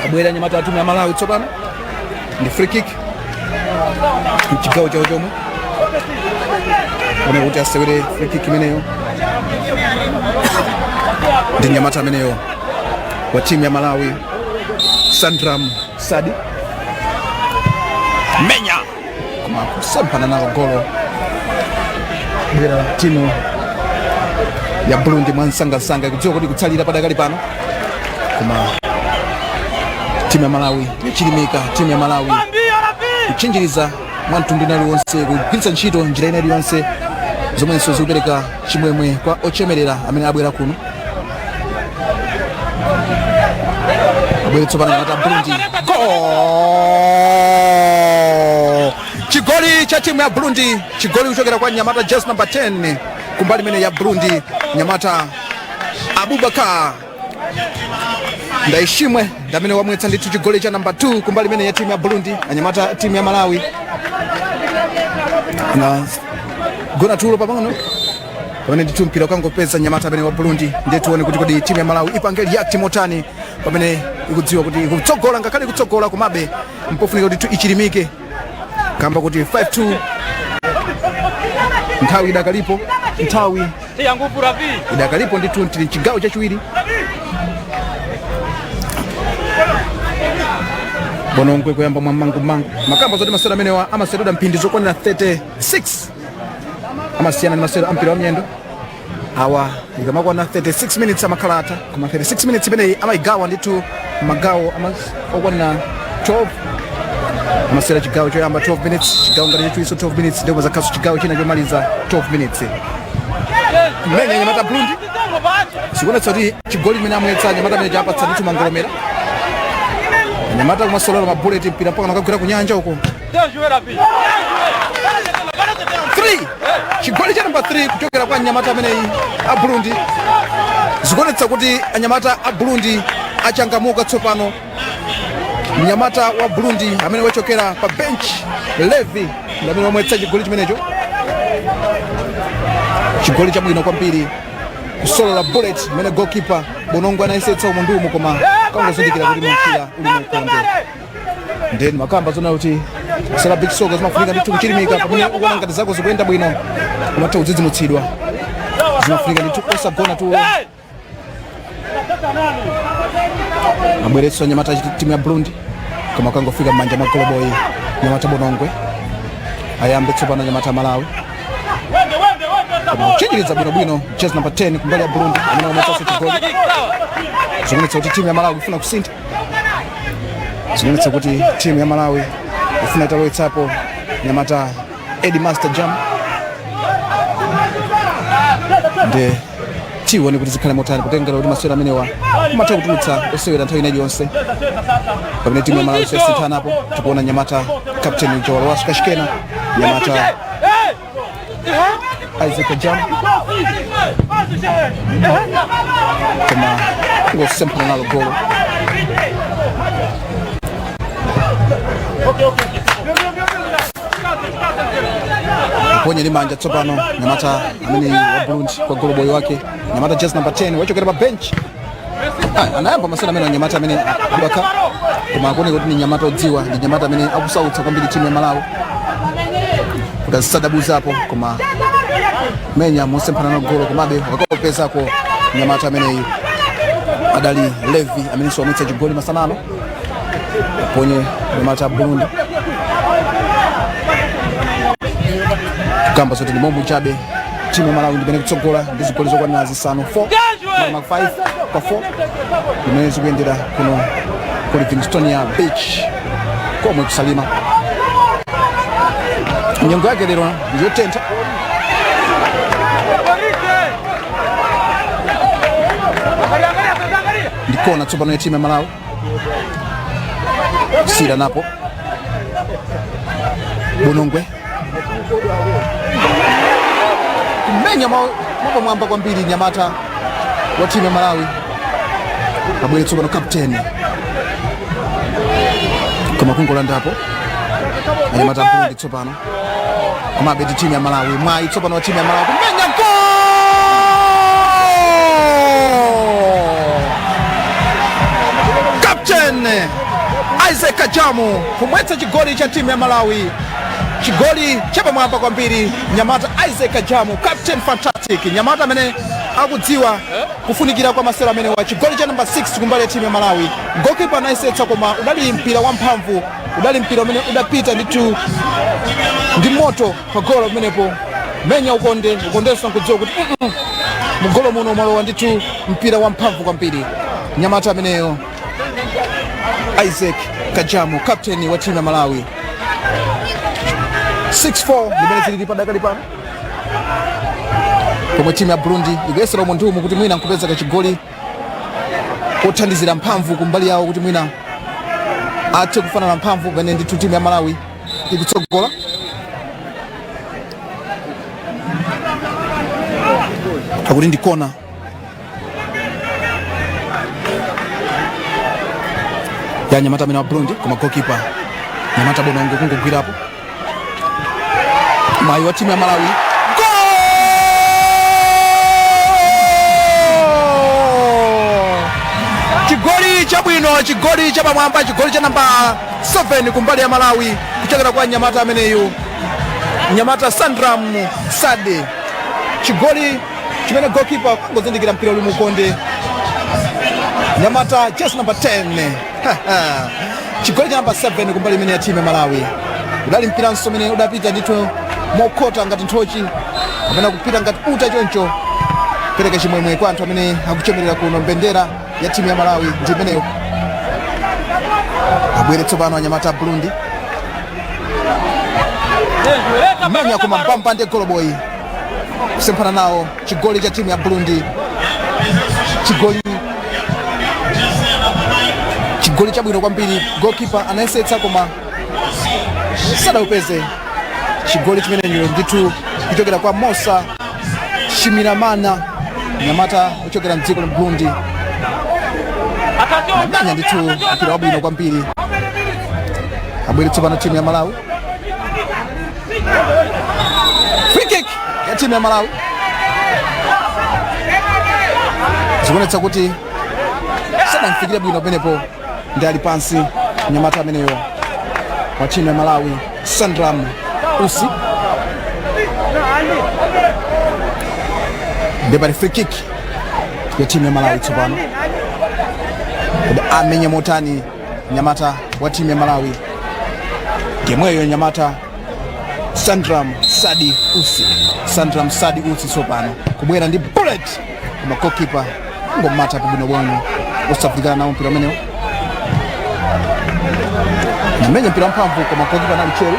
[SPEAKER 4] Abwera anyamata a timu ya Malawi tsopano ndi free kick mchigawo chawo chomwe, one kuti asewere free kick imeneyo ndi nyamata ameneyo wa timu ya Malawi, Sandram Sadi menya koma kusemphana nalo golo. Bwera timu ya Burundi mwansangasanga, ikudziwa kuti kutsalira padakali pano, koma timu ya Malawi yachilimika. Timu ya Malawi kuchinjiriza mwa mtundu ina iliyonse, kugwiritsa ntchito njira ina iliyonse, zomwenso zikupereka chimwemwe kwa ochemerera amene abwera kuno. Abwere tsopano anyamata Burundi. Goal! Chigoli cha timu ya Burundi, chigoli kuchokera kwa nyamata jersey number 10 kumbali imene ya Burundi, nyamata Abubakar Ndaishimwe ndamene wamwetsa ndithu chigoli cha namba 2 kumbali imene ya timu ya Burundi. Anyamata timu ya Malawi na gona tulo pang'ono pamene ndithu mpira ukangopeza nyamata amene wa Burundi. Ndiye tione kuti kodi timu ya Malawi ipange react motani pamene ikudziwa kuti ikutsogola. Ngakhale ikutsogola, komabe mpofunika kuti ichilimike kamba kuti 5-2, nthawi idakalipo, nthawi idakalipo ndithu, tili mchigawo chachiwiri. Bonongwe kuyamba mwammangumangu makamba zoti masewero amenewa amaseredwa mphindi zokwanira 36, amasiyana ndi masewero ampira wa miyendo. Awa ikamakwana 36 minutes amakhala atha, koma 36 minutes imeneyi amayigawa ndithu magawo okwanira 12. Amasewera chigawo choyamba 12 minutes, chigawo ngati chachiwiri 12 minutes, ndipo zakhaso chigawo china chomaliza 12 minutes. Mmene anyamata Burundi zikuonetsa kuti chigoli chimene amwetsa anyamata amene chapatsa ndithu mangolomera anyamata kumasolera mabuleti, mpira mpaka nakagwera ku nyanja uko. 3, chigoli cha namba 3 kuchokera kwa anyamata ameneyi a Burundi. Zikuonetsa kuti anyamata a Burundi achangamuka tsopano. Mnyamata wa Burundi amene wachokera pa bench, Levi, ndi amene wamwetsa chigoli chimenecho, chigoli chabwino kwambiri, kusolola bullet imene goalkeeper Bonongo anayesetsa umu ndi umu, koma kangozindikira kuti mpira uli muukonde. Then makamba zona kuti sala beach soccer zimafunika ndithu kuchilimika. Pamene ukuona ngati zako zikuyenda bwino, umatha kudzidzimutsidwa. Zimafunika ndithu osagona tulo. Abweretso anyamata timu ya Burundi, koma kangofika m'manja mwa goloboyi nyamata Bonongwe. Ayambe tsopano anyamata Malawi, koma kuchinjiriza bwinobwino jezi number 10 kumbali ya Burundi amene wamwetsanso chigoli. Zikuonetsa kuti timu ya Malawi ifuna kusintha, zikuonetsa kuti timu ya Malawi ifuna italowetsapo nyamata Edi Master Jam. Nde tione kuti zikhale motani, kutengera kuti masewera amenewa umatha kutulutsa osewera nthawi ina iliyonse. Pamene timu ya Malawi yasinthanapo, tikuona nyamata captain Jowalowasu kachikena nyamata Isaac Jam, koma ngosemphana nalo golo. Mponye ndi manja tsopano nyamata amene wa Burundi kwa goloboyi wake nyamata just number 10 wachokera pa bench. Anayamba masana amene nyamata amene Abubakar, koma akuoneka kuti ni nyamata odziwa, ndi nyamata amene akusautsa kwambiri timu ya Malawi kuti azisadabuzapo, koma menya mosemphana na golo, komabe wakaopezako nyamata ameneyu adali Levi amenenso wamwetsa chigoli masanano. Ponye nyamata Burundi kamba zote ndi momwe chabe timu ya Malawi ndimene kutsogola ndi zigoli zokwanira zisanu 4 5 kwa 4 limene zikuyendera kuno ku Livingstonia Beach komwe kusalima. Nyengo yake lero ndiyotentha. Ndikona tsopano ya timu ya Malawi sira napo Bonongwe kumenya mwamba kwambiri nyamata wa timu ya Malawi. Abwere tsopano captain koma kungolandapo anyamata Burundi tsopano, komabe ndi timu ya Malawi. Mwayi tsopano wa timu ya Malawi kumenya goal! Captain Isaac Jamu kumwetsa chigoli cha timu ya Malawi, chigoli chapamwamba kwambiri. Nyamata Isaac Jamu, captain fantastic, nyamata amene akudziwa kufunikira kwa masewero amene wa chigoli cha number 6 kumbali ya timu ya Malawi. Goalkeeper anayesetsa koma udali mpira wamphamvu, udali mpira umene udapita ndithu ndi moto pa golo pamenepo. Menya ukonde ukondenso nkudziwa kuti mugolo muno mwalowa ndithu mpira wamphamvu kwambiri. Nyamata ameneyo Isaac Kajamu, captain wa timu ya Malawi. 6-4 limene zilili padakali pano, pomwe timu ya Burundi ikuyesera umo ndi umu kuti mwina nkupeza kachigoli kothandizira mphamvu kumbali yawo kuti mwina athe kufanana mphamvu pamene ndithu timu ya Malawi ikutsogola. Akuti ndi kona ya nyamata amene wa Burundi, koma goalkeeper nyamata Bonongo kungogwirapo. Mwayi wa timu ya Malawi, goal! Chigoli chabwino, chigoli chapamwamba, chigoli cha namba 7 kumbali ya Malawi kuchokera kwa nyamata ameneyu nyamata Sandram Sade. Chigoli chimene goalkeeper kungozindikira mpira uli mukonde, nyamata just number 10 chigoli cha namba 7 kumbali imene ya timu ya Malawi. Udali mpiranso umene udapita ndithu mokhota ngati nthochi kapena kupita ngati uta choncho, pereka chimwemwe kwa anthu amene akuchemerera kuno. Mbendera ya timu ya Malawi ndi imeneyo. Abwere tsopano anyamata a Burundi, menya koma mpampande goloboyi kusemphana nawo chigoli cha timu ya Burundi. Chigoli chabwino kwambiri, goalkeeper anayesetsa koma sadaupeze chigoli chimenecho ndithu kuchokera kwa Mosa Shimiramana, nyamata kuchokera mdziko la Burundi. Namenya ndithu mpira wabwino kwambiri. Abwere tsopano timu ya Malawi, free kick ya timu ya Malawi. Zikuonetsa kuti sadamfikire bwino pamenepo ndi ali pansi nyamata ameneyo wa timu ya Malawi Sandram Usi. Ndi pali free kick ya timu ya Malawi tsopano. Kodi amenya motani nyamata wa timu ya Malawi? Ngemweyo nyamata Sandram Sadi Usi, Sandram Sadi Usi tsopano kubwera ndi bullet, koma goalkeeper ngomata pabwinobwino osavutikana nawo mpira umenewo. Namenya mpira wamphamvu koma goalkeeper anali tcheru.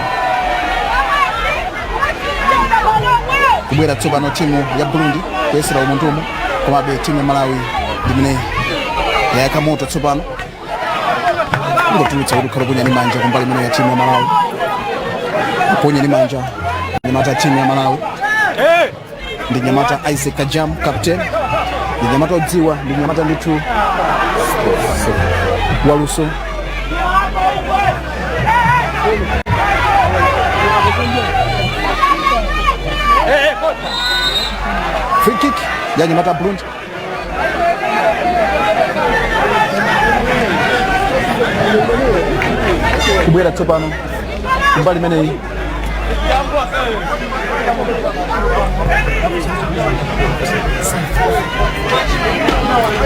[SPEAKER 4] Kubwera tsopano timu ya Burundi kuyesera umo ndi umo, komabe timu ya Malawi ndimene yayaka moto tsopano, ngotulutsa kuti ukhala kunya ndi manja kumbali imene ya timu ya Malawi. Kunya ndi manja nyamata timu ya Malawi. Ndi nyamata Isaac Kajam, captain, ndi nyamata odziwa, ndi nyamata ndithu waluso. Free kick ya nyamata Burundi. Kubwera tsopano kumbali imeneyi,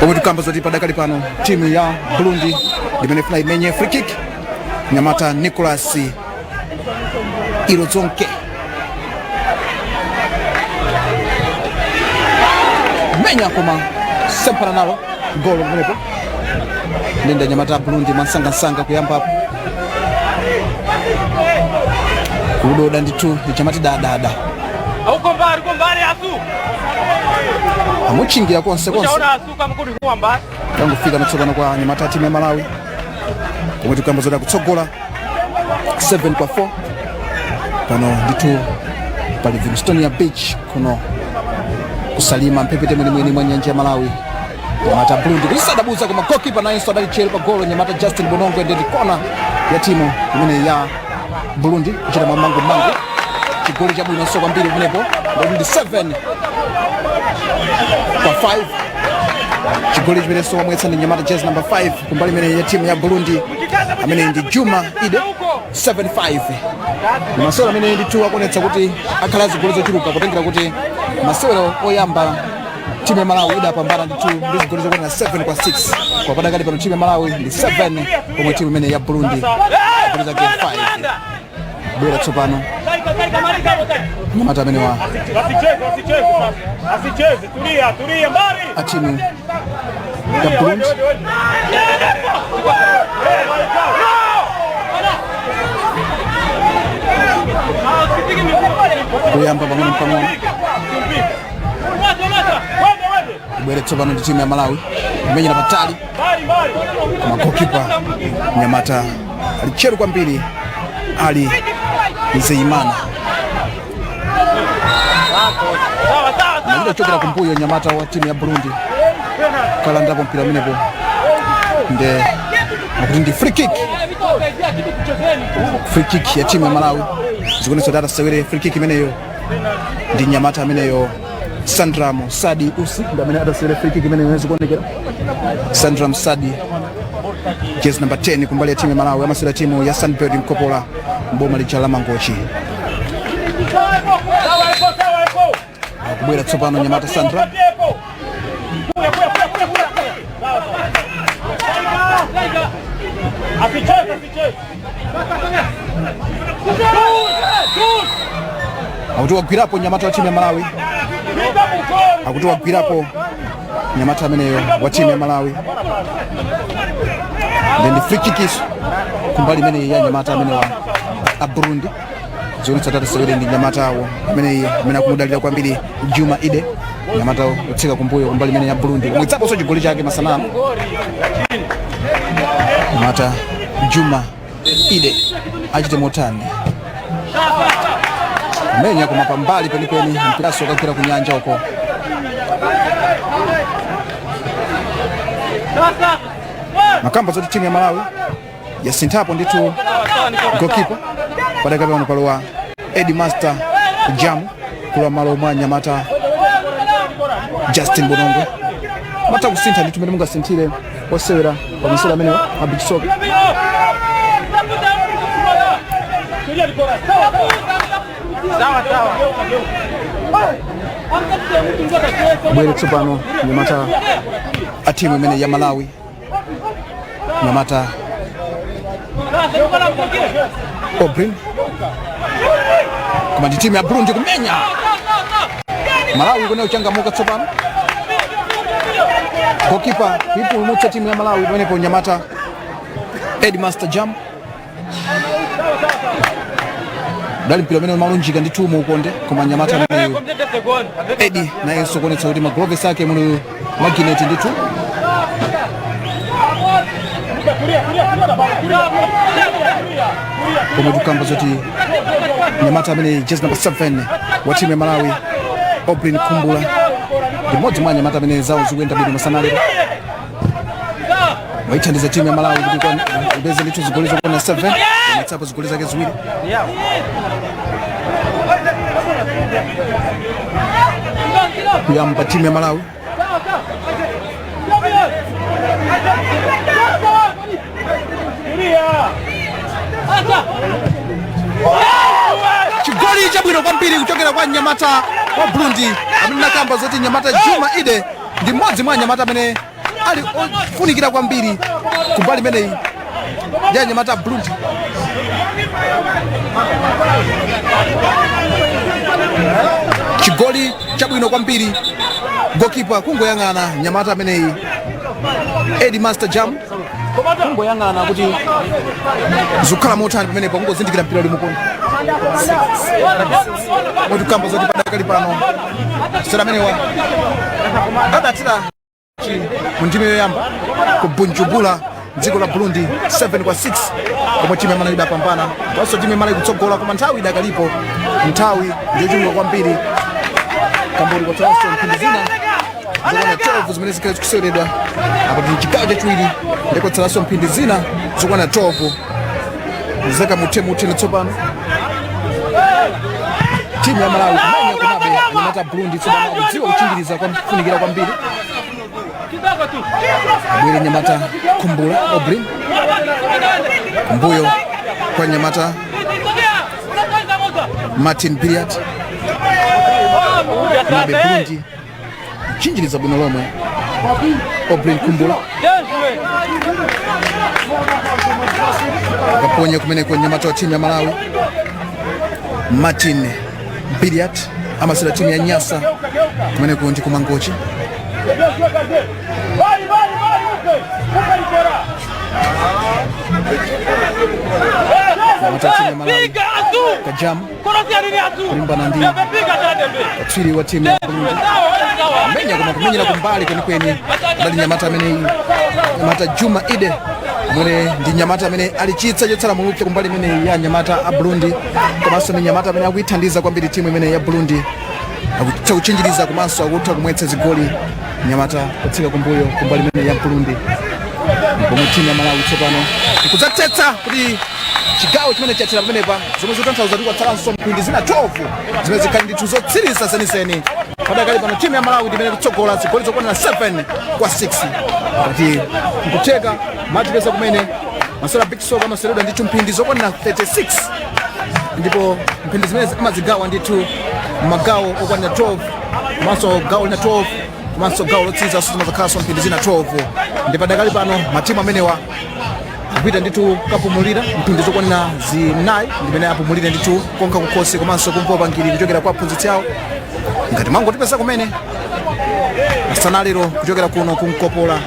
[SPEAKER 4] pomwe tikamba zoti padakali pano timu ya Burundi ndimene ifuna imenye free kick. Nyamata Nicolas Irozonke menya koma sempana nalo golo kumenepo. Ndinda nyamata Burundi mansangasanga kuyambapo kudoda ndithu ichamati dadada.
[SPEAKER 5] Uko mbali, uko mbali Asu.
[SPEAKER 4] Amuchingira konse konse.
[SPEAKER 5] Ushaona Asu kama kuli huwa mbali.
[SPEAKER 4] Tangofika natsopano kwa nyamata timu ya Malawi, pomwe tikamba zoti akutsogola 7 kwa 4 pano ndithu pa Livingstonia Beach kuno kusalima, mphepete mwenimweni mwa nyanja ya Malawi. Nyamata Burundi kuisadabuza, koma goalkeeper nayenso adali tcheru pa golo, nyamata Justin Bonongwe. Ndi kona ya timu imene ya Burundi, kuchita mamangu chigoli chabwinonso kwambiri kumenepo. Ndikuti ndi 7 kwa 5, chigoli chimenenso wamwetsa ndi nyamata jezi number 5 kumbali imene ya timu ya Burundi, amene ndi Juma Ide. 7-5, masewero amene ndithu akuonetsa kuti akhala zigoli zochuluka, potengera kuti masewero oyamba timu ya Malawi idapambana ndithu ndi zigoli zokwana 7 kwa 6. Kwa padakali pano timu ya Malawi ndi 7, pomwe timu imene ya Burundi zigoli zake 5. Bwera tsopano nyamata amene wa
[SPEAKER 3] Asicheze, asicheze sasa. Asicheze, tulia, tulia mbali.
[SPEAKER 4] a timu ya Burundi. Kuyamba pang'ono pang'ono, bwere tsopano ndi timu ya Malawi kumenyera patali, koma goalkeeper nyamata ali tcheru kwambiri, ali Nzeyimana. Anachita kuchokera kumbuyo nyamata wa timu ya Burundi kalandapo mpira umenepo, nde akuti ndi free kick, free kick ya timu ya Malawi. Zikuonetsa kuti atasewere free kick imeneyo ndi nyamata ameneyo Sandra Musadi Usi, ndi amene atasewere free kick imeneyo. Zikuonekera Sandra Musadi, jezi number 10 kumbali ya timu ya Malawi, amasewera timu ya Sunbird Mkopola mboma lija la Mangochi. Akubwera tsopano nyamata Sandra.
[SPEAKER 3] Asicheze, asicheze.
[SPEAKER 4] Akuti wagwirapo nyamata wa timu ya Malawi, akuti wagwirapo nyamata ameneyo wa timu ya Malawi. Ndi free kick iso kumbali imeneyi ya nyamata amene wa a Burundi. Zionetsa tata sewere ndi nyamata awo ameneyi amene akumudalira kwambiri, Juma Ide, nyamata otseka kumbuyo kumbali imene ya Burundi, mwetsaponso chigoli chake masanano. Nyamata Juma Ide achite motani? Menya koma pambali penipeni, mpiraso ukagwera ku nyanja uko. Makamba zoti timu ya Malawi yasinthapo ndithu goalkeeper, padakali pano palowa Edi Master Jam kulowa malo mwa nyamata Justin Bonongwe. Matha kusintha ndithu mmene mungasinthire osewera pa masewera amenewa a beach soccer.
[SPEAKER 5] Sawa sawa.
[SPEAKER 4] Bwere tsopano nyamata a timu imene ya Malawi, nyamata Obrin, koma ndi timu ya Burundi kumenya. Malawi kune uchangamuka tsopano, goalkeeper kuipulumutsa timu ya Malawi pamenepo, nyamata Edmaster Jam. Dali mpira umene umalunjika ndithu mu ukonde, koma nyamata ameneyo Edi nayenso kuonetsa kuti magloves ake muli magineti ndithu. Pomwe tikukamba zoti nyamata amene jezi number 7 wa timu ya Malawi Oblin Kumbula ndi mmodzi mwa anyamata amene zawo zikuyenda bwino masana lero. Waithandiza timu ya Malawi kuti ipeze ndithu zigoli zokwana 7, amatsapo zigoli zake ziwiri. Kuyamba timu ya Malawi chigoli chabwino kwambiri kuchokera kwa nyamata wa Burundi amene nakamba zoti nyamata Juma Ide ndi mmodzi mwa anyamata amene ali ofunikira kwambiri kumbali imeneyi ya anyamata a Burundi. Chigoli chabwino kwambiri, gokipa kungoyang'ana nyamata ameneyi Eddie Master Jam, kungoyang'ana kuti zikukhala motani pamenepo, kungozindikira mpira uli mukono. Motikamba zoti padakali pano sera amenewa adathira mu ndime yoyamba ku Bujumbura, dziko la Burundi, 7 kwa 6, komwe timu ya Malawi idapambana. Komanso timu ya Malawi kutsogola, koma nthawi idakalipo, nthawi ndiyochuluka kwambiri. Kamboli kwatsalanso mphindi zina zokwana 12 zimene zikhale zikuseweredwa apo. Ndi chigawo chachiwiri, ndikwatsalanso mphindi zina zokwana 12 zakamuthemuthe. Tsopano timu ya Malawi kumenya, komabe anyamata Burundi tsopano akudziwa kuchingiriza kufunikira kwambiri. Abwere nyamata Kumbula Obrin kumbuyo kwa nyamata Martin Billiard, komabe Burundi kuchinjiriza bwino lomwe. Obrin Kumbula akaponya kumeneko nyamata wa timu ya Malawi Martin Billiard, amasera timu ya Nyasa, kumeneko ndi kumangochi. Nyamata wa timu ya Malawi Kajam kulimbana ndi katswiri wa timu ya Burundi, menya koma kumenyera kumbali kwenikweni. Ndali nyamata amene nyamata Juma Ide, amene ndi nyamata amene ali chitsa chotsala mulupse kumbali imeneyi ya nyamata a Burundi, komanso ndi nyamata amene akuyithandiza kwambiri timu imeneyi ya Burundi, akutha kuchinjiriza komanso akutha kumwetsa zigoli nyamata kutsika kumbuyo kumbali imeneyi ya Burundi. Pomwe timu ya Malawi tsopano ikudzatetsa kuti chigawo chimene chathera pamenepa, zomwe zikutanthauza kuti kwatsalanso mphindi zina 12 zimene zikhali ndithu zotsiriza zeniseni. Padakali pano timu ya Malawi ndimene kutsogola zigoli zokwanira 7 kwa 6. Ngati nkutheka matipeza kumene, masewera beach soccer amaseweredwa ndithu mphindi zokwanira 36, ndipo mphindi zimene amazigawa ndithu magawo okwanira 12, komanso gawo lina 12, komanso gawo lotsiriza zimazakhalanso mphindi zina 12. Ndi padakali pano matimu amenewa kupita ndithu kapumulira mphindi zokwanira 4, ndimene apumulire ndithu konka kukhosi komanso kumva upangiri kuchokera kwa aphunzitsi awo. Ngati mwangotipeza kumene masana lero kuchokera kuno kumkopola.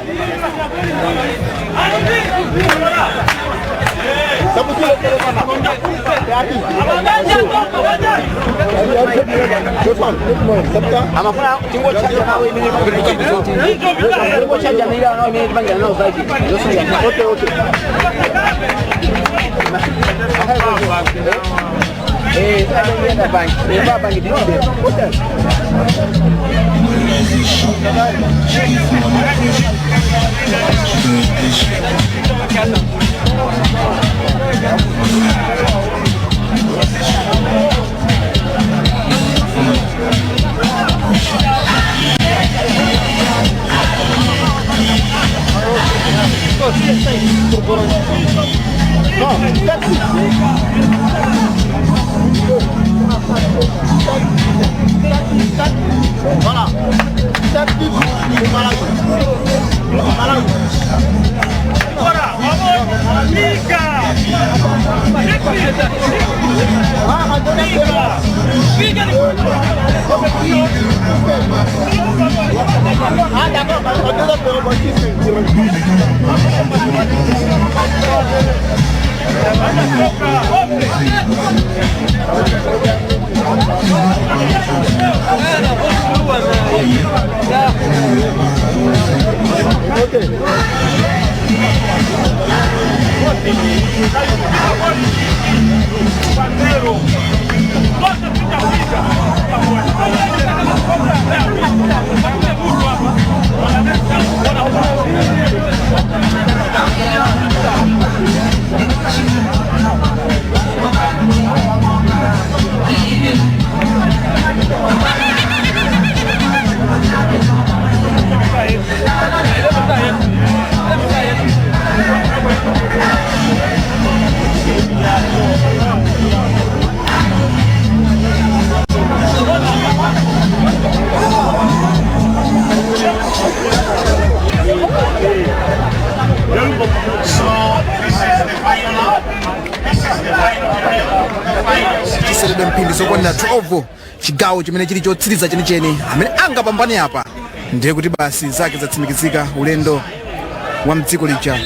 [SPEAKER 4] 12, chigawo chimene chili chotsiriza chenicheni. Amene angapambane apa ndiye kuti basi zake zatsimikizika, ulendo wa mdziko lija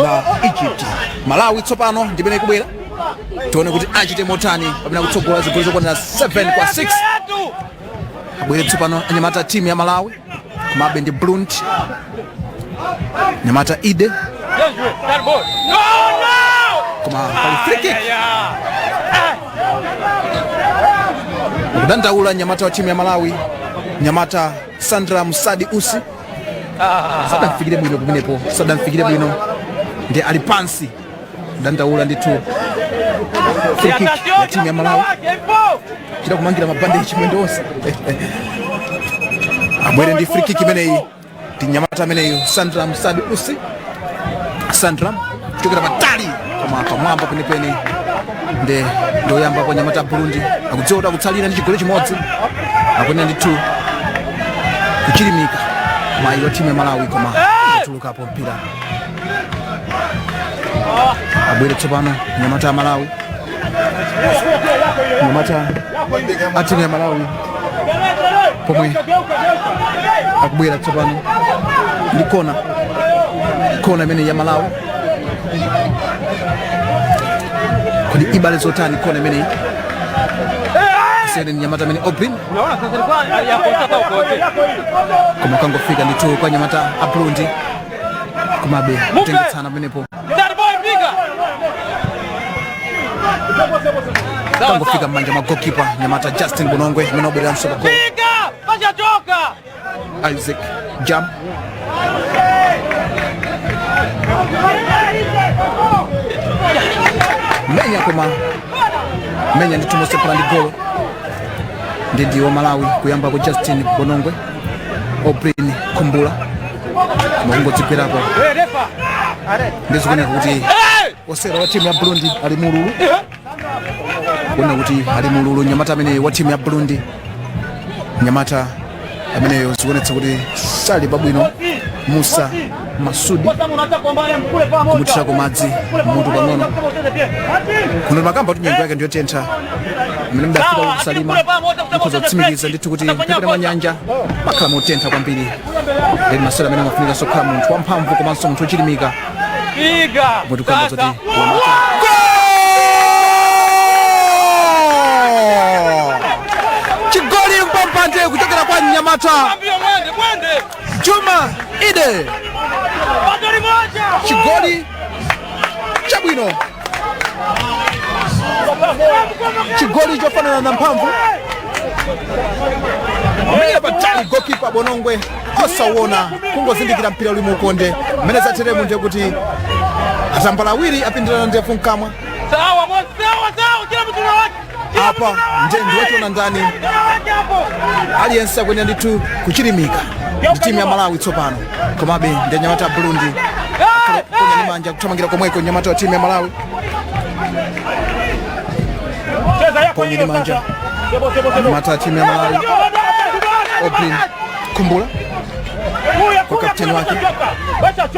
[SPEAKER 4] la Egypt. Malawi tsopano ndimene ikubwera, tione kuti achite motani pamene akutsogola zigoli zokwanira 7 kwa 6. Abwere tsopano anyamata timu ya Malawi, komabe ndi Burundi, nyamata Ide, koma pali free kick. Kudandaula nyamata wa timu ya Malawi, nyamata Sandra Musadi Usi, sadamfikire bwino kumenepo, sadamfikire bwino, ndi ali pansi kudandaula ndithu. Free kick ya timu ya Malawi, chita kumangira mabandeji mwendo wonse. Abwere ndi free kick imeneyi ndi nyamata ameneyu Sandra Musadi Usi. Sandra kuchokera patali koma pamwamba penipeni. Ndi ndoyamba kwa nyamata Burundi, akudziwa kuti akutsalira ndi chigoli chimodzi, akuyenera ndithu kuchilimika. Mayi wa timu ya Malawi, koma kutulukapo mpira. Abwere tsopano nyamata ya Malawi, nyamata a timu ya Malawi, pomwe akubwera tsopano ndi kona, kona imene ya Malawi. Kodi ibale zotani kona imeneyi? Sene ni nyamata amene Obrin, koma kangofika ndithu kwa nyamata a Burundi, komabe kutengetsana pamenepo. Kangofika m'manja mwa goalkeeper nyamata Justin Bonongwe amene wabwereranso pa goal. Isaac Jam menya, koma menya ndithu mosephana ndi golo. Ndi ndiwo Malawi kuyamba ku Justin Bonongwe, Obrin Kumbula, koma kungodzigwerapo. Ndizikuoneka kuti osewera wa timu ya Burundi ali mululu, kuona kuti ali mululu nyamata amene wa timu ya Burundi, nyamata ameneyo zikuonetsa kuti sali pabwino. Musa Masudi kumuthirako madzi mutu pang'ono. Kuno makamba kuti nyengo yake ndiyotentha, amene mudafika kusalima mukhoza kutsimikiza ndithu kuti mphepete mwa nyanja makhala motentha kwambiri. Lero masewera amene amafunikanso kukhala munthu wamphamvu komanso munthu wochilimika. Mutikamba zoti chigoli mpampante kuchokera kwa mnyamata Juma Ide, chigoli chabwino, chigoli chofanana na mphamvu, amene patali goalkeeper Bonongwe osauona, kungozindikira mpira uli muukonde. Mmene zateremu ndiye kuti atambala awiri apindirana ndefu mkamwa apa, ndiye ndiwachiona ndani. Aliyense akuyenera ndithu kuchilimika ndi timu ya Malawi tsopano, komabe ndi anyamata a Burundi ponya ndi manja, kuthamangira komweko nyamata wa timu ya Malawi, ponya ndi manja nyamata wa timu ya Malawi Obrin Kumbula kwa kapteni wake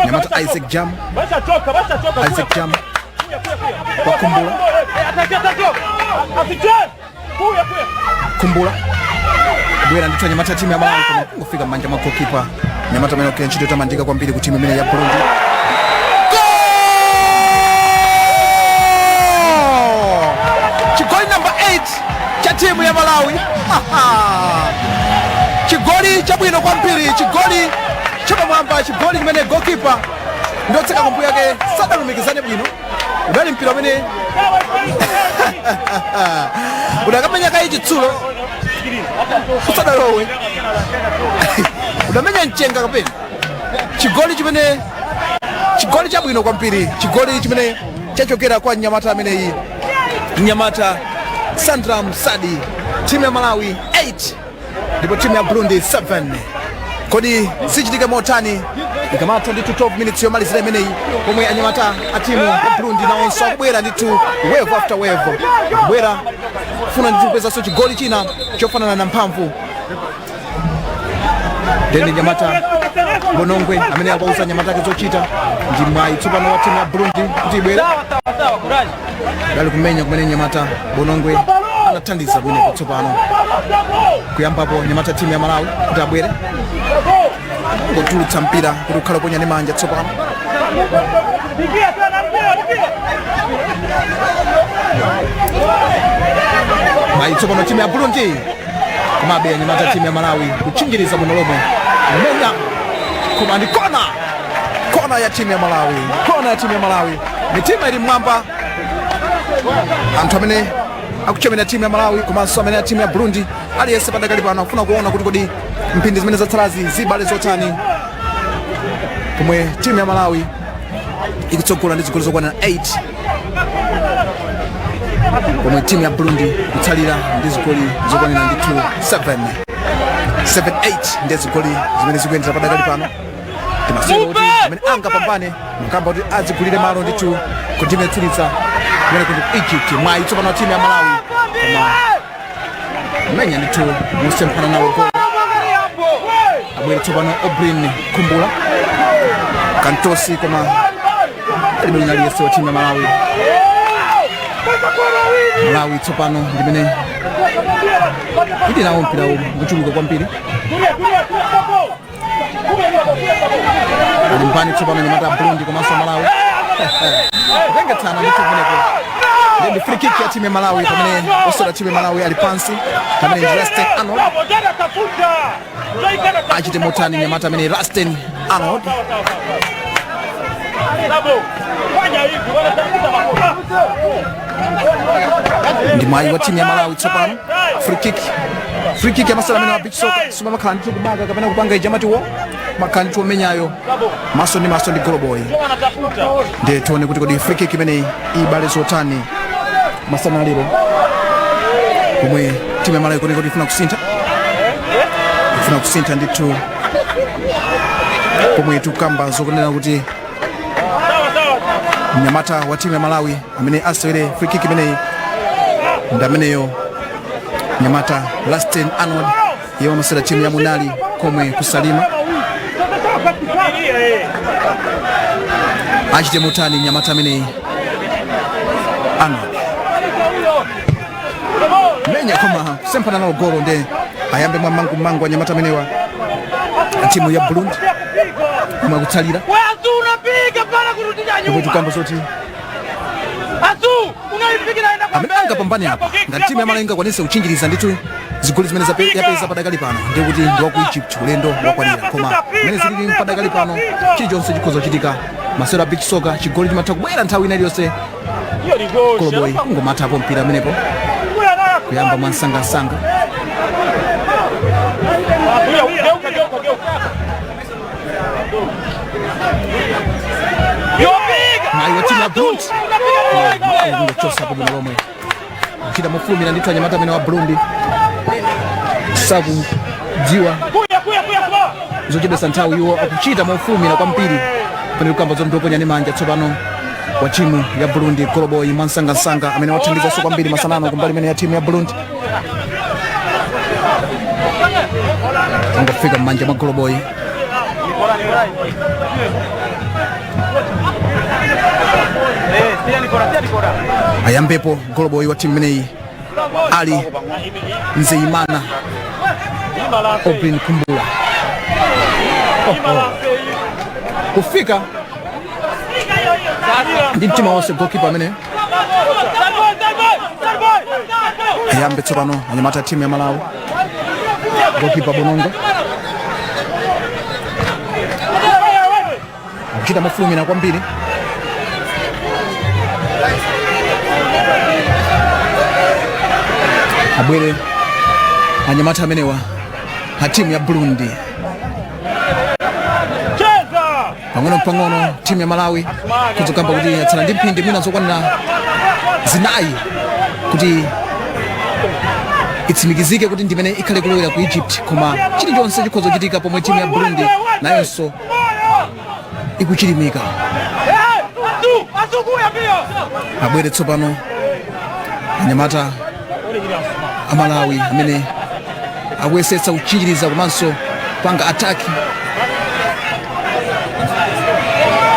[SPEAKER 4] nyamata Isaac Jam, Isaac Jam kwa Kumbula, Kumbula bwera ndithu anyamata timu ya Malawi, koma kungofika m'manja mwa goalkeeper nyamata amene ogwira ntchito yotamandika kwambiri ku timu imene ya Burundi. Goal! Chigoli number 8 cha timu ya Malawi, chigoli chabwino kwambiri, chigoli chapamwamba, chigoli chimene goalkeeper ndotseka kumbuyo yake sadalumikizane bwino. Udali mpira umene udakamenya kayi chitsulo usadalowe, udamenya mchenga kapena. Chigoli chimene, chigoli chabwino kwambiri, chigoli chimene chachokera kwa mnyamata ameneyi, mnyamata Sandra Msadi. Timu ya Malawi 8 ndipo timu ya Burundi 7. Kodi sichitike motani ikamatha ndithu 12 minutes yomalizira imeneyi, pomwe anyamata a timu ya Burundi nawonso akubwera ndithu wave after wave, akubwera kufuna ndithu kupezanso chigoli china chofanana na mphamvu. Ndende nyamata Bonongwe amene akuwauza nyamata ake zochita. Ndi mwayi tsopano wa timu ya Burundi kuti ibwere dali kumenya kumene nyamata Bonongwe Anathandiza kumeneko. Tsopano kuyambapo nyamata timu ya Malawi kuti abwere ngotulutsa mpira kuti ukhale ponya ndi manja. Tsopano mayi, tsopano timu ya Burundi, komabe anyamata timu ya Malawi kutchinjiriza bwino lomwe. Menya, koma ndi kona, kona ya timu ya Malawi, kona ya timu ya Malawi. Mitima ili mmwamba, anthu amene akuchemera timu ya Malawi komanso amene a timu ya Burundi, aliyense padakali pano akufuna kuona kuti kodi mphindi zimene zatsalazi zibale zotani, pomwe timu ya Malawi ikutsogola ndi zigoli zokwana 8, pomwe timu ya Burundi ikutsalira ndi zigoli zokwanira ndithu 7. 7 8 ndiye zigoli zimene zikuyendera padakali pano. Timasewera kuti amene angapambane mkamba kuti adzigulire malo ndithu ku timu yotsiriza kumene kuti Egypt. Mwayi tsopano timu ya Malawi, koma menya ndithu musemphana nawo golo. Abwere tsopano Obrin Kumbula Kantosi, koma alibe wina aliyense wa timu ya Malawi. Malawi tsopano ndimene ili nawo mpira ukuchuluka kwambiri. Alimbani tsopano nyamata Burundi komanso Malawi kupengetsana ndithu kumeneko. Ndi free kick ya timu ya Malawi, pamene osewera timu ya Malawi ali pansi, pamene ndi Rasten Arnold. Achite motani nyamata amene Rasten Arnold? Ndi mwayi wa timu ya Malawi tsopano. Free kick, free kick ya masewera amene wa beach soccer simamakhala ndithu kumaka kapena kupanga ijamatiwo, makhala ndithu omenyayo maso ndi maso ndi goloboy. Ndiye tione kuti kodi free kick imeneyi ibale zotani masana lero, pomwe timu ya Malawi ikuoneka kuti ifuna kusintha ndithu, pomwe tikukamba zokunena kuti mnyamata wa timu ya Malawi amene asewere free kick imeneyi ndi ameneyo mnyamata Lasten Arnold, iye wamasewera timu ya Munali komwe kusalima. Achite motani mnyamata ameneyi Arnold? Menya, koma kusemphana nalo golo. Nde ayambe mwammangumangu anyamata amenewa timu ya Burundi omwe akutsalira,
[SPEAKER 5] Azu, unapiga pala kurudisha
[SPEAKER 4] ndipo
[SPEAKER 5] nyuma.
[SPEAKER 4] tikamba zoti
[SPEAKER 5] Azu, unaipiga naenda kwa
[SPEAKER 4] amene angapambane apa, ngati timu ya Malawi ingakwanise kuchinjiriza ndithu zigoli zimene yapeza padakali pano, ndiye kuti ndi waku Egypt ulendo wakwanira. Koma mmene zilili padakali pano, chilichonse chikhoza kuchitika. Masewera a beach soccer, chigoli chimatha kubwera nthawi ina iliyonse.
[SPEAKER 5] Hiyo ni goal.
[SPEAKER 4] Koloboyi kungomathapo mpira amenepo, kuyamba mwansangasanga.
[SPEAKER 5] Geuka, geuka, geuka. Yopiga.
[SPEAKER 4] Mwayi wa timu ya Burundi.
[SPEAKER 5] Unapiga.
[SPEAKER 4] Kungochosapo bwino lomwe, kuchita mofulumira ndithu. Anyamata amene wa Burundi sakudziwa
[SPEAKER 5] Kuya, kuya, kuya, kuya.
[SPEAKER 4] zochedwesa nthawi, iwo akuchita mofulumira kwambiri. Pamene kukamba zoti ndioponya ndi manja tsopano wa timu ya Burundi, goloboyi mwansangasanga amene wathandizanso kwambiri masanano kumbali imene ya timu ya Burundi, angofika m'manja mwa goloboyi. Ayambepo goloboyi wa timu imeneyi Ali Nzeyimana Obrin Kumbula. Oh. Kufika ndi mtima wonse goalkeeper amene. Ayambe tsopano anyamata a timu ya Malawi, goalkeeper Bonongo akuchita mofulumira kwambiri. Abwere anyamata amenewa a timu ya Burundi. Pang'ono pang'ono timu ya Malawi kuzokamba kuti yatsala ndi mphindi mwina zokwanira 4 kuti itsimikizike kuti ndimene ikhale kulowera ku Egypt, koma chilichonse chikhoza kuchitika, pomwe timu ya Burundi nayonso ikuchilimika. Abwere tsopano anyamata amalawi amene akuyesetsa kuchinjiriza komanso panga attack.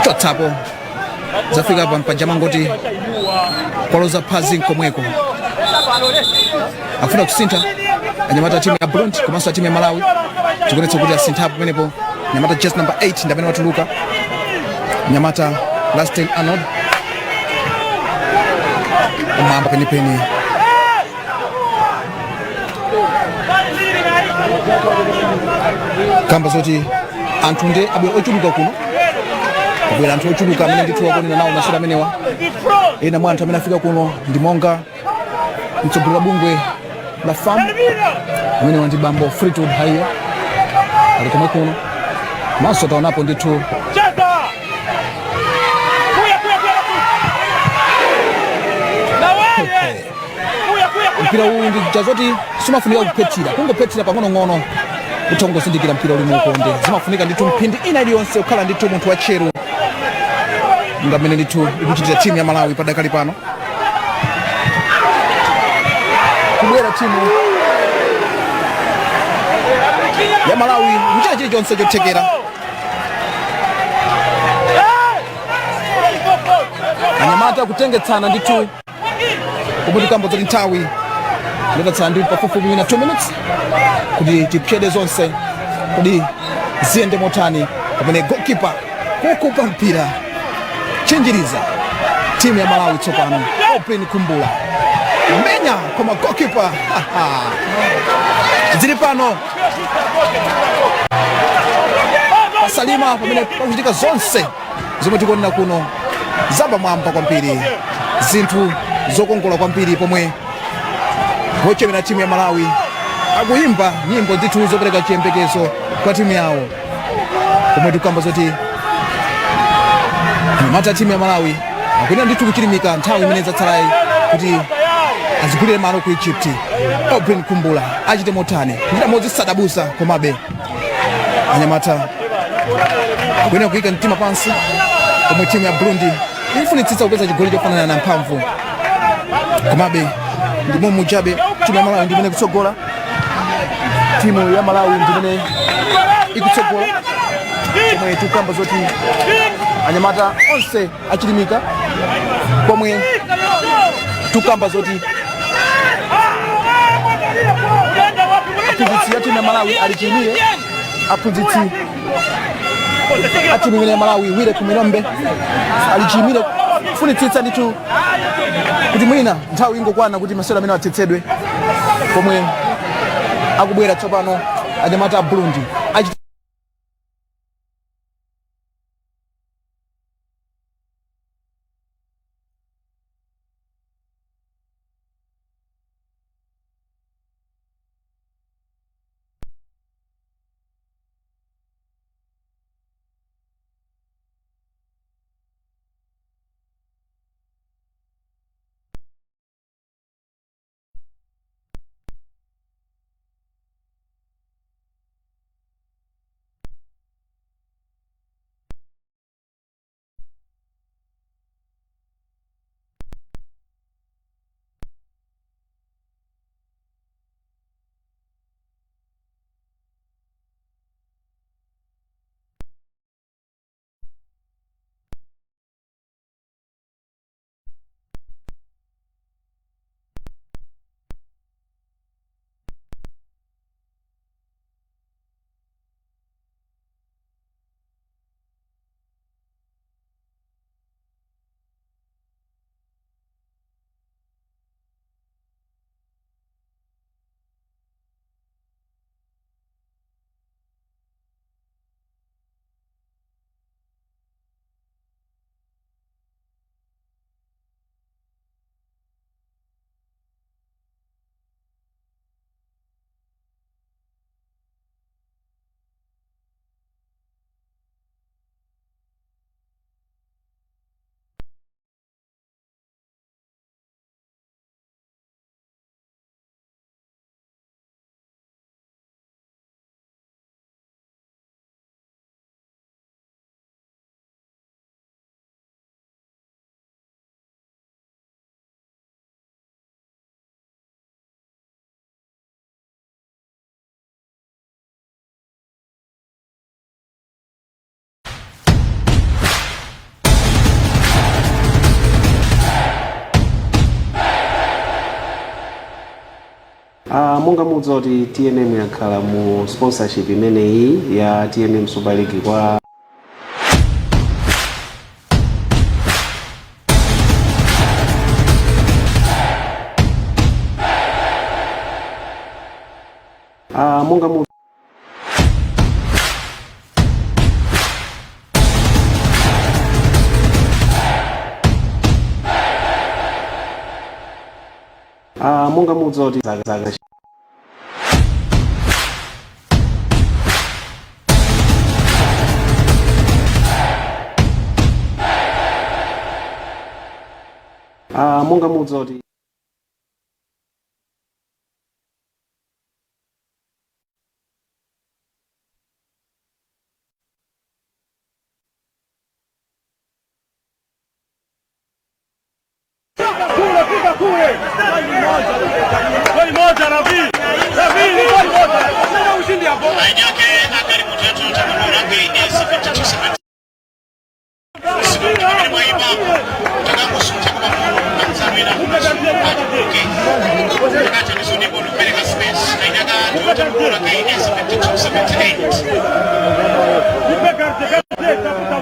[SPEAKER 4] Chotsapo, zafika pa mpanja, mangoti kwaloza phazi nkomweko. Akufuna kusintha anyamata timu ya Burundi komanso timu ya Malawi. Tikuonetsa kuti asinthapo pamenepo. Nyamata jersey number 8 ndi amene watuluka, nyamata Lastin Arnold umwamba penipeni. Kamba zoti anthu ndi abwera ochuluka kuno, abwera anthu ochuluka amene ndithu akuonera nawo masewera amenewa. Ena mwa anthu amene afika kuno ndi monga mtsogoleri wa bungwe la FAM amene ndi bambo Fleetwood Haiya, ali komwe kuno. Komanso taonapo ndithu
[SPEAKER 5] Cheza! Kuya, kuya, kuya! Na wewe! Kuya, kuya, kuya!
[SPEAKER 4] Mpira uwu ndi chazoti simafunika kuphethira, kungophethira pang'onong'ono utha kungozindikira mpira uli muukonde. Zimafunika ndithu mphindi ina iliyonse kukhala ndithu munthu watcheru, ngamene ndithu ikuchitira timu ya Malawi padakali pano. Kubwera timu ya Malawi kuchita chilichonse chothekera. Anyamata kutengetsana ndithu, pomwe tikambo zoti nthawi ndatatsala ndi pafupifupi mwina 2 minutes kuti tipyede zonse kuti ziyende motani, pamene goalkeeper kukupa mpira chinjiriza timu ya Malawi. Tsopano Open Kumbula menya, koma goalkeeper zili pano pasalima, pamene pakuchitika zonse zomwe tikuonera kuno zapamwamba kwambiri, zinthu zokongola kwambiri, pomwe wochemera timu ya Malawi akuyimba nyimbo ndithu zopereka chiyembekezo kwa timu yawo, pomwe tikukamba zoti anyamata timu ya Malawi akuyenera ndithu kuchilimika nthawi imene zatsalayi kuti azigulire malo ku Egypt. Open Kumbula achite motani? Kuchita modzisadabusa, komabe anyamata akuyenera kuyika mtima pansi, pomwe timu ya Burundi ikufunitsitsa kupeza chigoli chofanana na mphamvu. Komabe ndimo mujabe, timu ya Malawi ndimene ikutsogola, timu ya Malawi ndimene ikutsogola, pomwe tikukamba zoti anyamata onse achilimika, pomwe tikukamba zoti aphunzitsi a timu ya Malawi ali chiyimire. Aphunzitsi a timu imene ya Malawi, Wile Kuminombe, ali chiyimire kufunitsitsa ndithu kuti mwina nthawi ingokwana kuti masewero amene athetsedwe, pomwe akubwera tsopano anyamata a Burundi achita
[SPEAKER 7] Monga mudziwa kuti TNM yakhala mu sponsorship imeneyi ya TNM Super League kwa monga mu monga mudziwa kuti zaka monga mudziwa kuti
[SPEAKER 5] Goli moja Ravi. Ravi ni goli moja. Sasa ushindi hapo.
[SPEAKER 3] Laini yake akaribu tatu takunura KS 52 pamene mwayima takangosuntha kwa anzanu ena pakati ndizonipo ndikupereka space. Laini yake takunura KS 5278.
[SPEAKER 5] Nipe carte, carte, tafuta.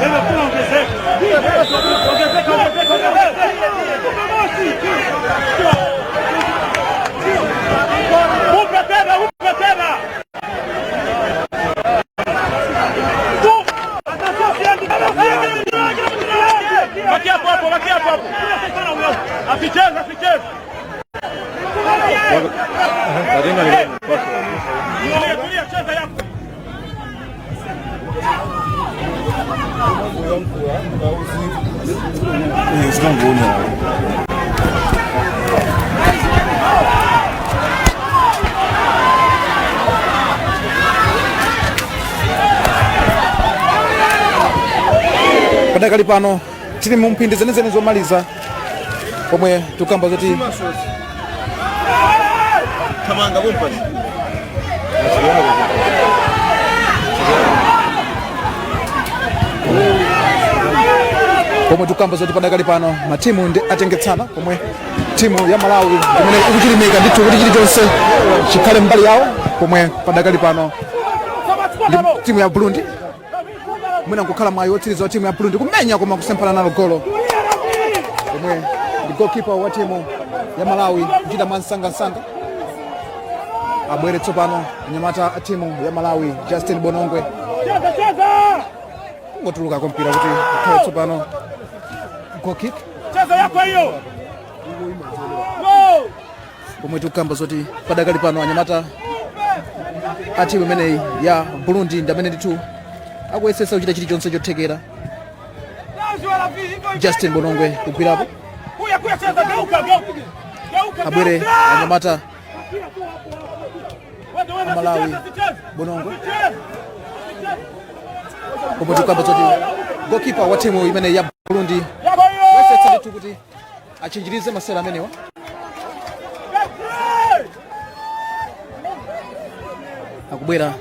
[SPEAKER 5] Wewe kuna ongezeka. Ongezeka, ongezeka, ongezeka. Mosi. Mupe tena, mupe tena. Tu. Attention, Baki hapo hapo, baki hapo hapo. Asicheze, asicheze. Tulia, tulia, cheza yako.
[SPEAKER 4] Padakali pano tili mu mphindi zenizeni zomaliza pomwe tukamba zoti
[SPEAKER 1] Thamanga kumpasi.
[SPEAKER 4] Pomwe tukamba zoti padakali pano matimu ndi atengetsana, pomwe timu ya Malawi imene ikuchilimika ndithu kuti chilichonse chikhale mbali yawo, pomwe padakali pano ndi timu ya Burundi. Mwina nkukhala mwayi wotsiriza wa timu ya Burundi kumenya, koma kusemphana nalo golo, pomwe ndi goalkeeper wa timu ya Malawi kuchita mwansangasanga. Abwere tsopano anyamata a timu ya Malawi, Justin Bonongwe.
[SPEAKER 5] Cheza, cheza.
[SPEAKER 4] Kungotuluka mpira kuti ukhale tsopano goal kick.
[SPEAKER 5] Cheza yako hiyo. Go!
[SPEAKER 4] Pomwe tikukamba zoti padakali pano anyamata a timu imeneyi ya Burundi ndi amene ndithu akuyesesa kuchita chilichonse chothekera. Justin Bonongwe kugwirapo.
[SPEAKER 5] Kuya, kuya, cheza, geuka, geuka. Geuka,
[SPEAKER 4] Abwere
[SPEAKER 5] geuka.
[SPEAKER 4] anyamata
[SPEAKER 5] Wende, wende,
[SPEAKER 4] Malawi.
[SPEAKER 5] asicheze, asicheze.
[SPEAKER 4] Bonongwe.
[SPEAKER 5] Asicheze.
[SPEAKER 4] Pomwe tikukamba zoti goalkeeper wa timu imeneyi ya Burundi
[SPEAKER 5] Yako hiyo.
[SPEAKER 4] kuyesetsa ndithu kuti achinjirize masewera amenewa.
[SPEAKER 5] Hey!
[SPEAKER 4] Akubwera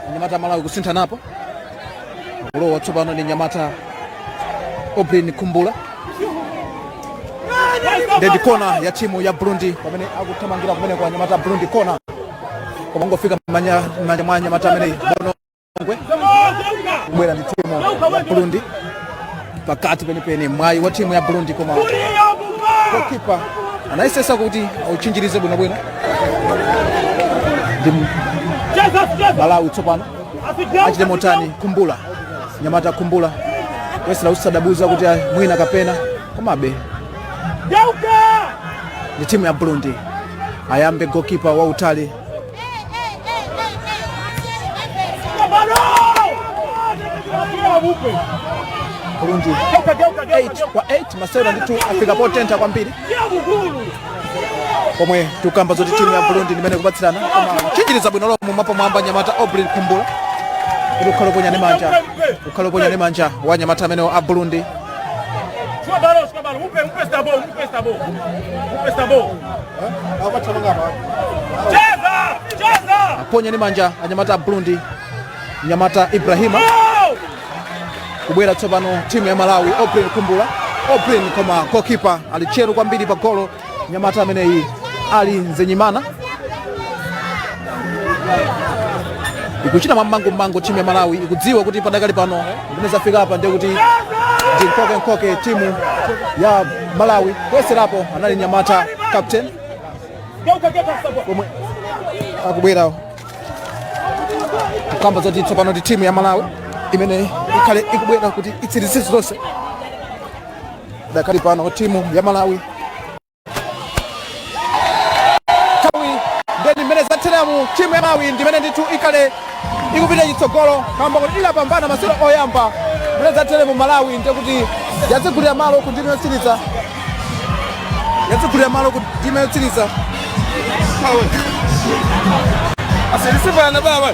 [SPEAKER 4] anyamata Malawi kusintha napo, akulowa tsopano ndi nyamata Obrin Kumbula. Ndi kona ya timu ya Burundi pamene akuthamangira kumene kwa anyamata Burundi, kona, koma ngofika manja mwa anyamata amene Bonongwe. Kubwera ndi timu ya Burundi pakati penipeni, mwayi wa timu ya Burundi, koma goalkeeper anayesesa kuti auchinjirize bwinobwino. Ndi
[SPEAKER 5] Cheza, cheza.
[SPEAKER 4] Malawi tsopano.
[SPEAKER 5] Asicheze.
[SPEAKER 4] Achite motani? Kumbula, nyamata Kumbula kuyesera usadabuza kuti mwina kapena, komabe
[SPEAKER 5] Geuka.
[SPEAKER 4] ndi timu ya Burundi. Ayambe goalkeeper wa utali.
[SPEAKER 5] Bado. Mupe.
[SPEAKER 4] Burundi
[SPEAKER 5] Geuka, geuka, geuka.
[SPEAKER 4] 8 kwa 8, masewera ndithu afika potentha kwambiri,
[SPEAKER 5] Kia mguru.
[SPEAKER 4] pomwe tukamba zoti timu ya Burundi ndimene kupatsirana, koma kuchinjiriza bwino lomwe mwapo mwamba nyamata Obrin Kumbula kuti ukhale uponya ndi manja, ukhale uponya ndi manja wa nyamata amenewo a Burundi.
[SPEAKER 5] Chukua balo, chukua balo. Mupe, mupe stabo, mupe stabo. Mupe stabo. Cheza, cheza.
[SPEAKER 4] Aponya ndi manja anyamata a Burundi, nyamata Ibrahima.
[SPEAKER 5] Go!
[SPEAKER 4] Kubwera tsopano timu ya Malawi, Obrin Kumbula. Oblin, koma goalkeeper ali tcheru kwambiri pa golo. Nyamata ameneyi ali Nzenyimana. Ikuchita mwammango timu ya Malawi, ikudziwa kuti padakali pano ndimene zafika apa ndiye kuti ndi nkhokenkhoke timu ya Malawi. Kuyeserapo anali nyamata captain pomwe akubwera kukamba zoti tsopano ndi timu ya Malawi imene ikhale ikubwera kuti itsirizitse zonse. Dakali pano timu ya Malawi nthawi ndeni mmene zatheremu, timu ya Malawi ndimene ndithu ikhale ikupita chitsogolo kamba kuti idapambana masewero oyamba. Mmene zatheremu, Malawi ndiye kuti yadzigulira malo ku ndime yotsiriza, yadzigulira malo ku ndime yotsiriza.
[SPEAKER 8] Asilisivana baba.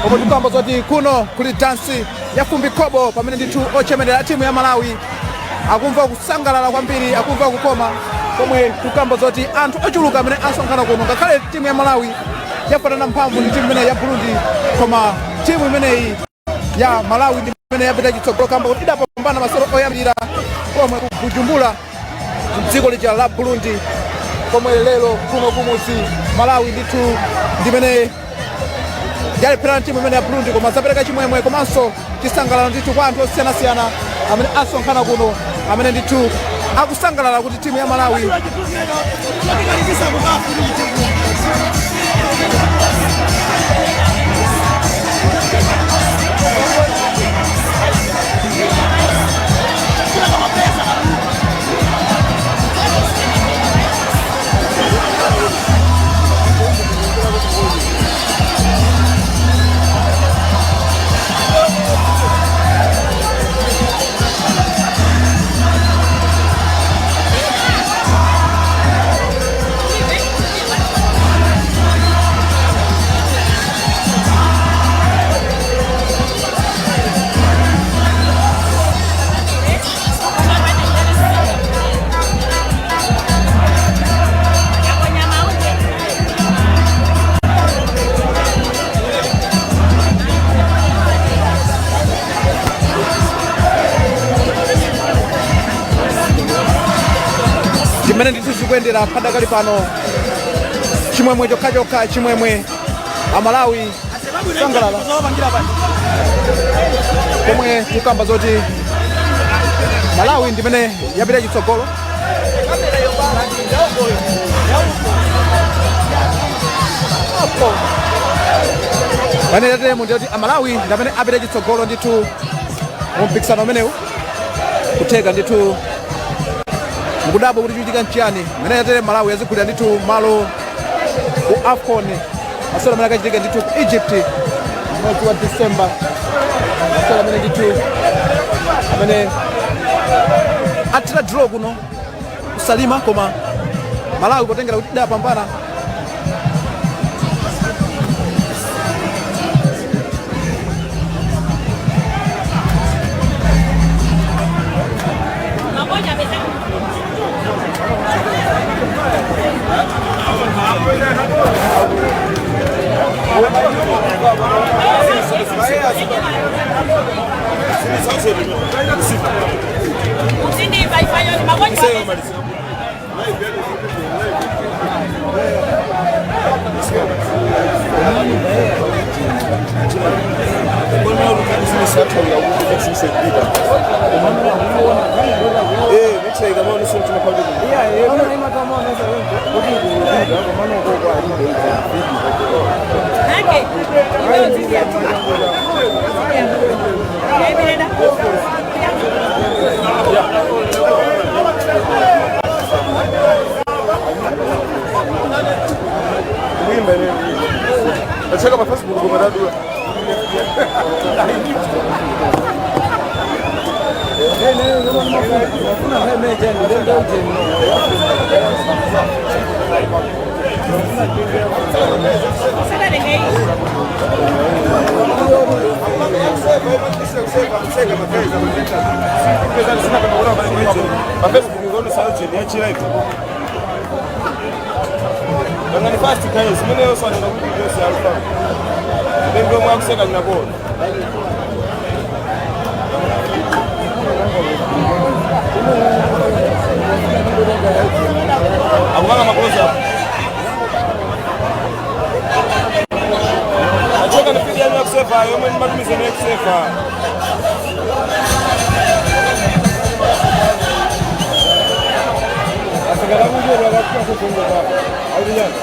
[SPEAKER 4] Pomwe tikamba zoti kuno kuli dansi ya fumbi khobo, pamene ndithu ochemerera timu ya Malawi akumva kusangalala kwambiri, akumva kukoma, pomwe tikamba zoti anthu ochuluka amene asonkhana kuno. Ngakhale timu ya Malawi yafanana mphamvu ndi timu imeneyi ya Burundi, koma timu imeneyi ya Malawi ndi imene yapita chitsogolo kamba kuti idapambana masewero oyambirira komwe ku Bujumbura, mdziko lija la Burundi, komwe lero kuno kumudzi Malawi ndithu ndimene yalephera timu imene ya Burundi, koma zapereka chimwemwe komanso chisangalalo ndithu kwa anthu osiyanasiyana amene asonkhana kuno, amene ndithu akusangalala kuti timu ya Malawi. Chimene ndithu zikuyendera padakali pano, chimwemwe chokhachokha, chimwemwe, Amalawi kusangalala, pomwe kukamba zoti Malawi ndimene yapita chitsogolo. Pamene tatemo ndiyoti Amalawi ndi amene apita chitsogolo ndithu mu mpikisano umenewu. Kutheka ndithu mukudabwa kuti chichitika nchiyani. Mmene yatere, Malawi yazigulira ndithu malo ku AFCON, masewero amene akachitika ndithu ku Egypt mwezi wa December, masewero amene ndithu amene athira draw kuno kusalima, koma Malawi potengera kuti idapambana.
[SPEAKER 8] Cheka pa Facebook kumadadula. Pa Facebook ngono sayo jeni ya live. Ngani fast guys, mene yose anenda kuti yose alfa. Ndembe mwa kuseka ninakona. Akupanga ma close up. Achoka ni feed yanu yakusefa yomwe matumiza naye kusefa. Asikala kudyedwa akafika kufungo papa. Auti nyani.